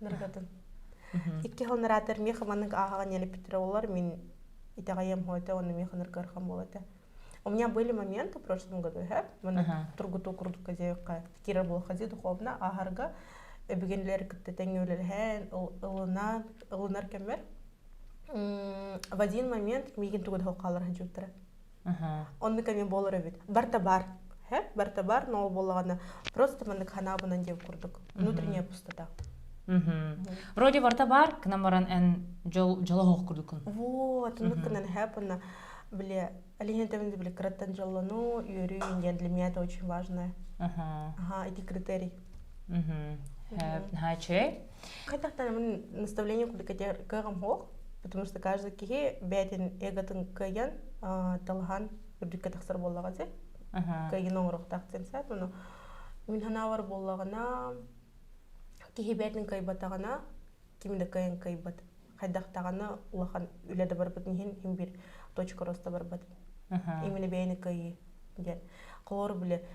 Ныргатын. Икки хыл наратор миэхэ маннык ааһаҕан елеппиттэрэ олар мин итэҕэйэм хоото онно миэхэ ныргырхан буолата. У меня были моменты в прошлом году, тургутуу курдукка диэххэ киирэр буолахха духовно ааһарга өбүгэлэр кытта тэҥҥэ үлэлэһэн ылынан ылынар кэммэр в один момент миигин тугу да хаалар сылдьыбыттара. Оннук эмиэ буолар эбит. Барта бар. Барта бар, но ол буоллаҕына просто маннык ханаабынан диэн курдук. Внутренняя пустота. Вроде барта бар, кынан баран эн дьолоһоох курдуккун. Вот, оннук гынан хэп, онно бile Алина Тэмин били кыраттан дьоллону, үөрүү диэн для меня это очень важно. Ага. Ага, эти критерии. Угу. Чэй. Хайдахтан мин наставление курдук кыаҕым суох, потому что каждый киһи бэйэтин эготын кыайан талаһан. Үрдүккэ тахсар буоллаҕа дии. Кыайыыны оҥоруохтаах диэн саат. Ону мин санаабар буоллаҕына, киһи бэйэтин кыайбатаҕына, ким да кыайан кыайбат. Хайдах даҕаны улахан үлэ да барбытын иһин иһин биир точка роста барбат. Именно бэйэни кыайыы диэн. Холобур били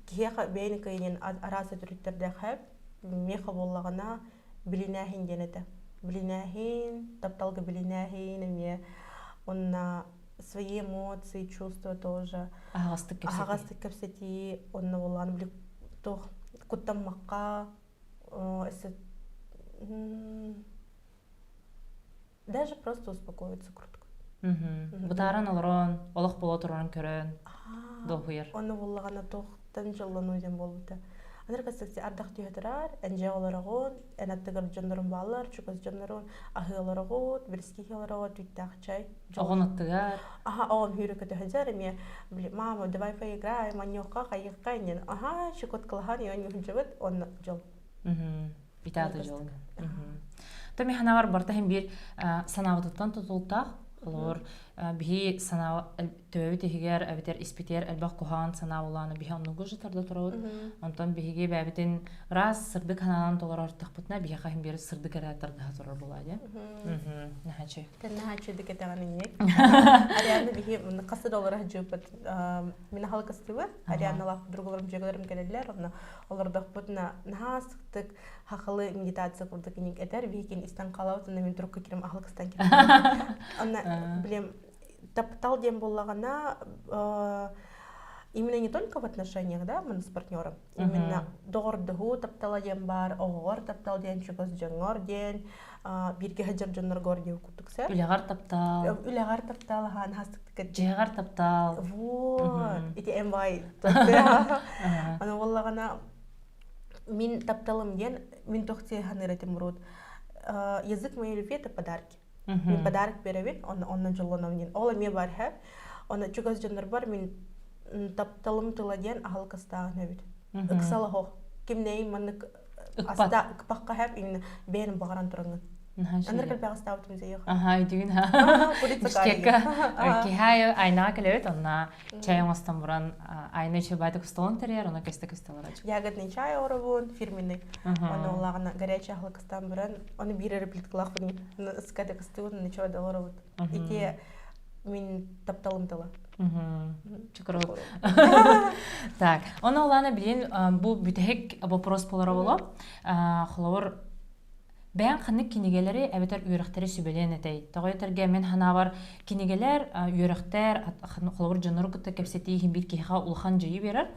киһиэхэ бэйэни кыайыы диэн араас өтүрүттэрдээх миэхэ буоллаҕына билинээһин диэн этэ. Билинээһин, тапталга билинээһин эмиэ уонна свои эмоции, чувства тоже. Аһаҕастык кэпсэтии. Аһаҕастык кэпсэтии, онно буоллаҕына били туох куттаммакка даже просто успокоиться курдук. Бытааран олорон, олох буола турарын көрөн, долгуйар. Онно буоллаҕына туохтан дьоллонуу диэн буолбута. Анаркасы ардах түһэ турар, эн дьиэ олороҕун, эн аттыгар дьоннорун бааллар, чугас дьоннорун аһыы олороҕут, бирискиһи олороҕут, үүттээх чай. Оҕон аттыгар. Аха, оҕом хүүрэ көтөһөдьөр эмиэ, били, мама, давай поиграем, манньуохха, хайыахха иннин. Аха, щекоткалаһан, ион онно дьол. Итаата дьол. То механавар барта хем биир санаабытыттан тутултаах. Олор биһи санаа төбөбүт иһигэр эбэтэр испитигэр элбэх куһаҕан санаа булааны биһи оннугу жытарда турабыт. Онтон биһиги бэйэбитин ыраас сырдык санаанан толорор тахпытына биһиэхэ иһин биир сырдык эрэ тардаһа турар буолаа дии. Наһачы. Наһачы дикэтэҕин инник. Арианна биһи хас да олорор дьыппыт мин ахалыкастыбы Арианналаах подругаларым дьүөгэлэрим кэлэллэр онно олордохпутуна наһаа сыктык хахалы медитация курдук иник этэр биһикин истэн халабыт онно мин трубка кирим ахалыкастан кирим онно билем таптал диэн буоллаҕына именно не только в отношениях да с партнером именно доҕордоһуу таптала диэн баар оҕоҕор таптал диэн чугас дьоҥҥор диэн бииргэ сылдьар дьонноргор диэн курдук сэр үлэҕэр таптал үлэҕэр таптал аһаан хастыктык дьиэҕэр таптал вот ити МВ аны буоллаҕына мин тапталым диэн мин туох саныыр этим урут язык моей любви это подарки мин подарок беребин онно дьоллоном диэн ол эмиэ бар һэ оны чугас дьоннорбор мин тапталым тыла диэн аһылык астааҕын эбит ыксалаһох кимнэйин маннык аста ыкпакка хэп именно бэйэн баҕаран тураҥын Аныр кэлбэх астаабытым зейох. Аха, өйдүүн ха. Бишкекка киһи айнаға келебит, онна чай оҥостон буран айна үчү байтык столун тэрийэр, онно көстө көстө олорор. Ягодный чай оробун, фирменный. Оны улаҕына горячий аһылык ыстаан буран, оны биир эрэ плиткалаах ыската кыстыбыт, ничего да олоробут. Ити мин тапталым тыла. Чукуру. Так, оны улаана билин бу бүтэһик вопрос болоро боло. Холобур Бэйэҥ ханнык кинигэлэри эбэтэр үөрэхтэри сүбэлиэн этэй? Тоҕо этэргэ мин санаабар кинигэлэр, үөрэхтэр, холобур дьоннору кытта кэпсэтии иһин биир киһиэхэ улахан дьайыы биэрэр.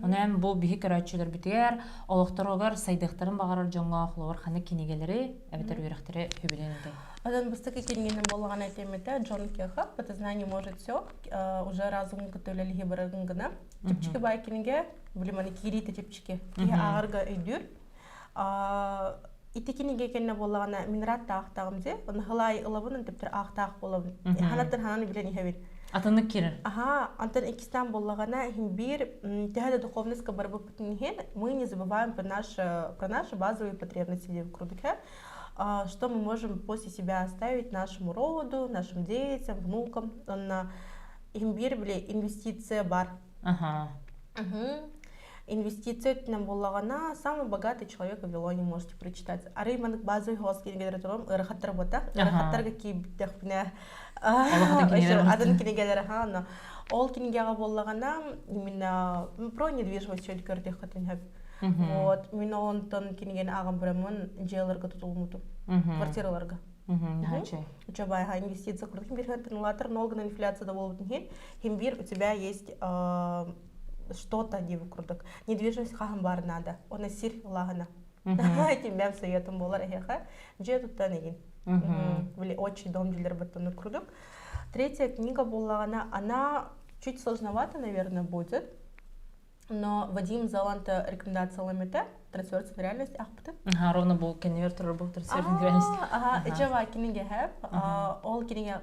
Онон бу биһи көрөөччүлэрбитигэр олохторугар сайдыахтарын баҕарар дьоҥҥо холобур ханнык кинигэлэри эбэтэр үөрэхтэри сүбэлиэн этэй? Онон бастакы кинигэнэн буоллаҕына этиэм этэ Джон Кехо «Подсознание может все» уже разум кытта үлэлиһи барарын гына. Чэпчэки баай кинигэ, билим аны киириитэ чэпчэки. Киһи ааҕарга өйдүүр. Ити кинигэ кэннэ буоллаҕына мин ырааттаахтаҕым дии. Оны хылаай ылабын, төптөр аахтаах буолабын. Ханаттан ханан билэн иһэбин. Атыннык киирэр. Аха, антон иккистан буоллаҕына иһин биир төһө да духовностька барбыппытын иһин мы не забываем про наши, про наши базовые потребности деп курдук что мы можем после себя оставить нашему роду, нашим детям, внукам. Онно иһин биир били инвестиция бар. Ага. Инвестиция өттүнэн буоллаҕына, самый богатый человек в Вавилоне можете прочитать. Арый маннык базовый хоос кинигэлэри турам, ыарахаттар буотах. Ыарахаттарга киирбитэхпинэ атын кинигэлэр аха, но ол кинигэҕэ буоллаҕына, именно про недвижимость чөл көрдөххүтүн сөп. Вот, мин онтон кинигэни ааҕан бараммын дьиэлэргэ тутулмутум, квартираларга. Учебайга инвестиция курдук бирхантан улаатар, но гынан инфляция да буолбутун иһин, хим бир у тебя есть что-то диэбит курдук. Недвижимость хаһан баар надо. Оны сир ылааһына. Этим советом болар эһиэхэ. Дьиэ туттан игин. Или отчий дом дилер баттаны курдук. Третья книга буоллаҕына, она чуть сложновато, наверное, будет. Но Вадим Зеланд рекомендациялам этэ трансферация реальность аахпытым. Ага, ровно бу кэннигэр турар бу трансферная реальность. Ага, ичева кинигэ хэп. Ол кинигэ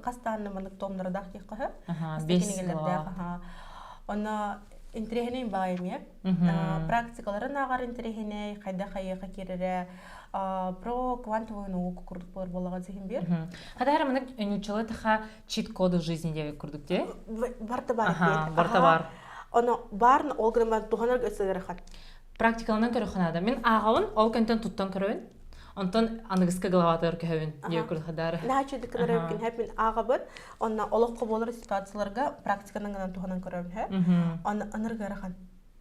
хастаанны маннык томнардаах диэххэ хөп. Ага, бес кинигэлэрдээх. Ага. Онно интэриэһинэй баай эмиэ. Практикаларын ааҕар интэриэһинэй, хайда хайыаха киирэрэ. Про квантовую науку курдук болар буолаҕа зиһин бир. Хата маны ньуччалыы таха чит-коды жизни диэбит курдук дии. Барта бар. Аха, барта бар. Оно баарн ол гынан баран туһанар өссө Практикаланан көрөххө Мин ааҕабын, ол кэнтэн туттан көрөбүн. Онтон аныгыска главатыгар көһөбүн диэбит курдук хадары. Наачы дыкынары күн мин ааҕабын. Онна олоххо буолар ситуацияларга практиканан гынан туһанан көрөбүн хэ. Онно ыныргарахан.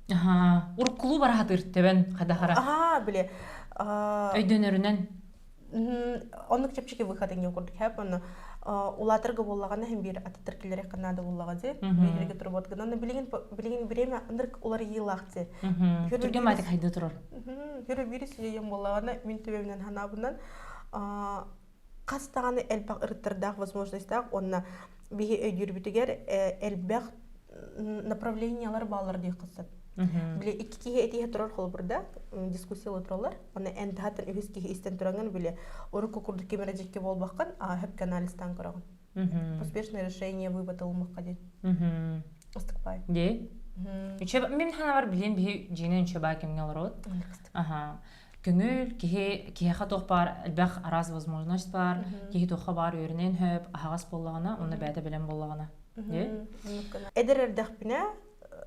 Аха, уруккулуу бараһатыр тэбэн хадахара. Аха, били. Өйдөнөрүнэн. Оннук чэпчэки выход иҥин курдук хэп онно улаатарга буоллаҕына иһин биир атыттар киллэриэххэ наада буоллаҕа дии. Биһиги турбот гынан билигин билигин время ынырык уларыйыылаах дии. Түргэн маатик хайда турар. Хүрү биир сүүйэн буоллаҕына мин төбөмүнэн ханаабынан хас даҕаны элбэх ырыттардаах возможностьтаах уонна биһи өйдүүрбүтүгэр элбэх направлениялар бааллар диэххэ сөп. Били икки киһи этиһэ турар холобурда дискуссиялыы тураллар. Оны эн таһаттан үһүс киһи истэн тураҥын били урукку курдук ким эрэ дьикки буолбаккын, а хөпкө анализтаан көрөҕүн. Успешное решение вывод ылыммакка диэн. Ыстыкпай. Дии. Үчө мин ханабар билиэн биһи дьиинэн үчө баа кэмҥэ олоробут. Аха. Көҥүл, киһи киһиэхэ туох баар элбэх араас возможность баар, киһи туохха баар үөрэнэн хөп, аһаҕас буоллаҕына, уонна бэйэтэ бэлэм буоллаҕына. Эдэр эрдэхпинэ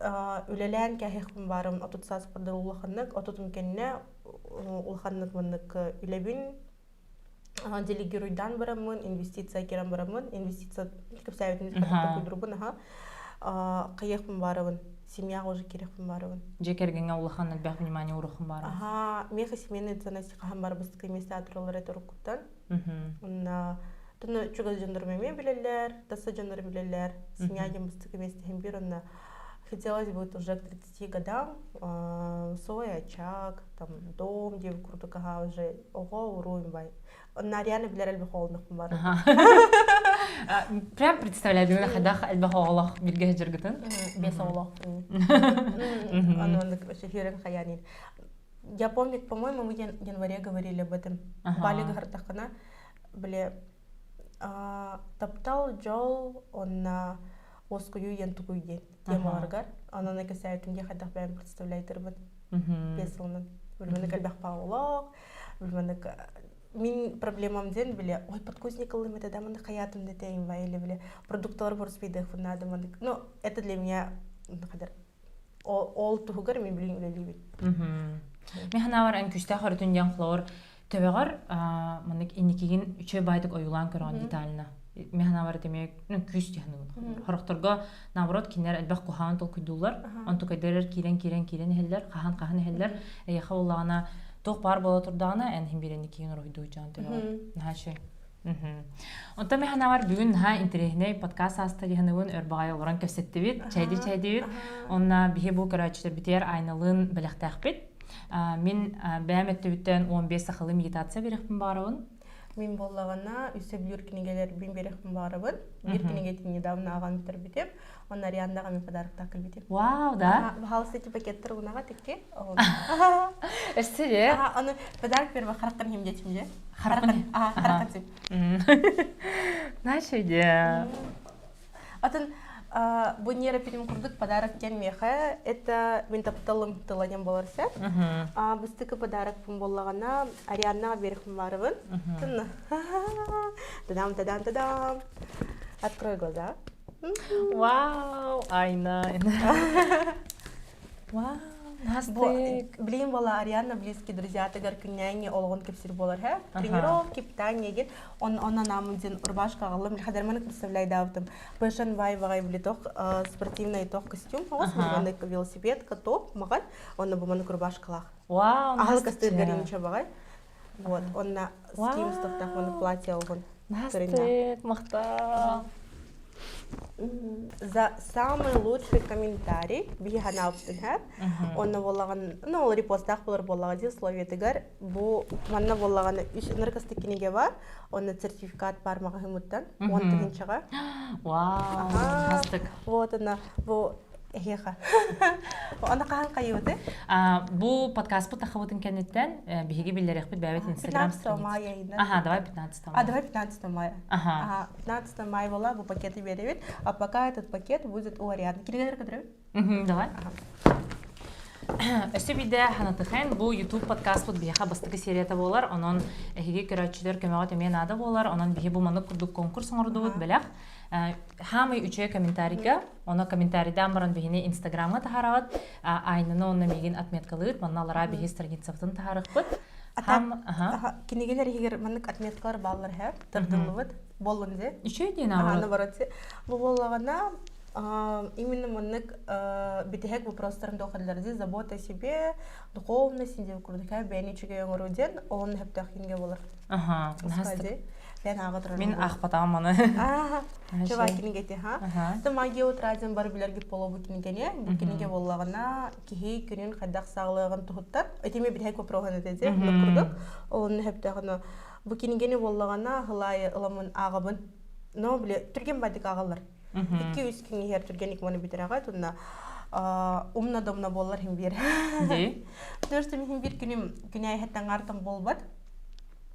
үлэлээн кээһиэхпин баарым 30 сааспар дылы улаханнык, отутум кэннэ улаханнык маннык үлэбин делегируйдаан бараммын, инвестиция кирэн бараммын, инвестиция кэпсээбитин кудурбун аха кыйыахпын баарабын, семьяҕа уже кириэхпин баарабын. Дьиэ кэргэҥҥэ улахан элбэх внимание ууруххун баарабын. Аха, меха семейные ценности хаһан барбыстыкы месте тураллар это уруккуттан. Уонна туну чугас дьоннорум эмиэ билэллэр, таса дьоннорум билэллэр. Семья диэн бастакы миэстэһин биир онно хотелось бы уже к 30 годам свой очаг, там дом диэн курдук аха уже оҕо уруйм бай. Онна реально билэр элбэх оҕолонохпун бар. Прям представляю, хайдах элбэх оҕолох бирге сылдьаргытын. Бес оҕолоохпун. Ону оннук вообще хүйрэн хаянин. Я помню, по-моему, мы в январе говорили об этом. Балига хартахына, бile таптал дьол онна уоскуйуу диэн тугуй диэн темаларгар онон кэсээбитим дии хайдах бэйэм представляйтырбын биэс сылынан билмэник элбэх паолоох билмэник мин проблемам диэн биле ой подкузник ыллым это да маны хаятым дэтейм ба или биле продукталар борспейдехпун надо маны ну это для меня ол туһугар мин билин үлэлиибин. Мен ханаабар эн күстээх өрүтүн диэн холобур төбөҕөр маннык инникигин үчүгэй баайдык ойуулаан көрөҕүн детально. Мен ханаабар этэмиэ күүс диһаныбын. Хорохторго наоборот кинилэр элбэх куһаҕан толкуйдууллар. Онтукайдарар киирэн киирэн киирэн иһэллэр, хаһан хаһан иһэллэр. Эйиэхэ буоллаҕына туох баар буола турдаҕына эн иһин биир инникигин уруһуйдуу дьон төбөҕөр. Наһаа үчүгэй. Онтон мин санаабар бүгүн наһаа интэриэһинэй подкаст ааста диһаныбын өр баҕайы олорон кэпсэттибит, чэйди-чэйдибит. Онно биһи бу көрөөччүлэрбитигэр Айналыын бэлэхтээхпит. Мин бэйэм өттүбүттэн 15 сахалыы медитация биэриэхпин баҕарабын. Мин буоллаҕына үсэ бүлүүр кинигэлэрбин биэриэхпин баҕарабын. Биир кинигэтин недавно ааҕан бүтэрбитим. Онно Арианнаҕа мин подароктаах кэлбитим. Вау, да? Пожалуйста, эти пакеттар унаҕа тикки. Өссө де? Аны подарок первый харахтан хим детим же. Харахтан? Харахтан сим. Наша идея. Атын бу нейропилим курдук подарок диэн миэхэ это мин тапталым тыла диэн буолар сөп. Быстыкы подарок буоллаҕына Арианнаҕа биэриэхпин баарыбын. Тадам тадам тадам. Открой глаза. Вау, Айна. Вау, настык. Билигин буола Арианна близкие друзьятыгар күннээҥҥи олоҕун кэпсиир буолар һэ. Тренировки, питание диэн он онон аамын диэн рубашка аҕаллым. Хадарманы представляйдаабытым. Пэшен вай вагай билитох спортивный тох костюм оҕус маннык велосипедка топ маҕан онно бу маннык рубашкалаах. Вау, Аһыл кастыыргар инче багай. Вот, онна ским стохтах маннык платье алгын. Настык, махтал. За самый лучший комментарий биһи ханаабытын Онно буоллаҕын, ну, ол репостаах болар буоллаҕа дии условиятыгар бу манна буоллаҕына үс ынырыкасты кинигэ бар, онно сертификат бар маҕаһыымыттан 10 тыһыынчаҕа. Вау, астык. Вот она, бу эһиэхэ. Аны хаһан хайыбыты? Бу подкастпыт тахабытын кэнниттэн биһиги биллэриэхпит бэйэбит Инстаграм 15 мая Ага, давай 15 мая. А, давай 15 мая. Ага. 15 мая была, бу пакеты беребит, а пока этот пакет будет у Арианы. Кирилл Давай. Өссө биирдэ ханатыхайн бу YouTube подкастпыт биһиэхэ бастакы серията буолар. Онон эһиги көрөөччүлэр көмөҕө эмиэ наада буолар. Онон биһи бу маннык курдук конкурс оҥордубут бэлэх. Хаамай үчүгэй комментарийга, оно комментарийдаан баран биһини Инстаграмҥа таһараҕыт. Айнаны онно миигин отметкалыыр. Манна алараа биһи страницабытын таһаарыахпыт. Хам, Кинигэлэр иһигэр маннык отметкалар бааллар һэ, тардыллыбыт. Боллун ди. Үчүгэй диэн аҕабыт. Наоборот. Бу буоллаҕына именно маннык бүтэһик вопростарын дохаллар забота о себе, духовность диэн курдук бэйэни үчүгэй оҥоруу диэн олон сөптөөх кинигэ буолар. Аха. Бэйэн ааҕа турар. Мин аахпатаҕым аны. Чува кинигети ха. Ты магия утра диэн бары билэргит боло бу кинигени. Бу кинигэ буоллаҕына киһи күнүн хайдах саҕалыаҕын туһуттар. Этими бүтэһик вопроһун этэ курдук. Олон сөптөөх Бу кинигэни буоллаҕына хылаайы ыламмын ааҕабын. Но били түргэн бадик ааҕаллар. Икки-үс күн иһэр түргэнник маны бүтэрэҕэ тунна умна домна буоллар хим биэр. Потому что мин бир күнүм күнээһэттэн аартан буолбат.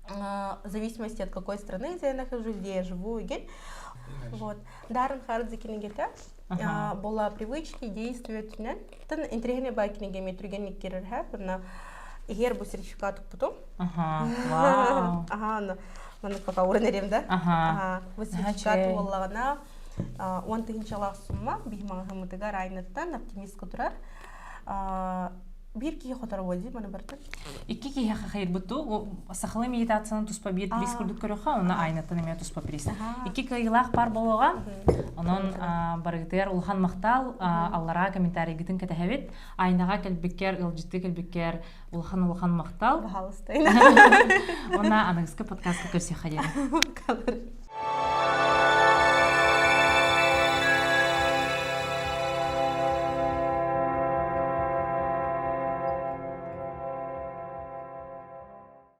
В зависимости от какой страны, где я нахожусь, где я живу, igen. Вот. Даррен Харди кинигэтэ була привычки, действия түнэн. Тын интриһине бай кинигэми түргэнник кирер һэ. Мына иһэр бу сертификат укпутум. Ага, вау. Ага, аны маны пока уран эрем да. Ага. Бу сертификат буоллаҕына он тыһыынчалаах сумма биһи маҕаһыммытыгар айныттан оптимистка турар. Биир киһи хоторобуо дии маны барытын. Икки киһи хахайырбыт туу сахалыы медитацияны туспа биир приз курдук көрүөххэ, онно айнаттан эмиэ туспа приз. Икки кыайыылаах паар буолуоҕа. Онон барыгытыгар улахан махтал, аллараа комментарийгытын кэтэһэбит. Айнаҕа кэлбиккэр, ыалдьыттыы кэлбиккэр улахан-улахан махтал. Пожалуйста. Уонна аныгыскы подкастка көрсүөххэ диэри.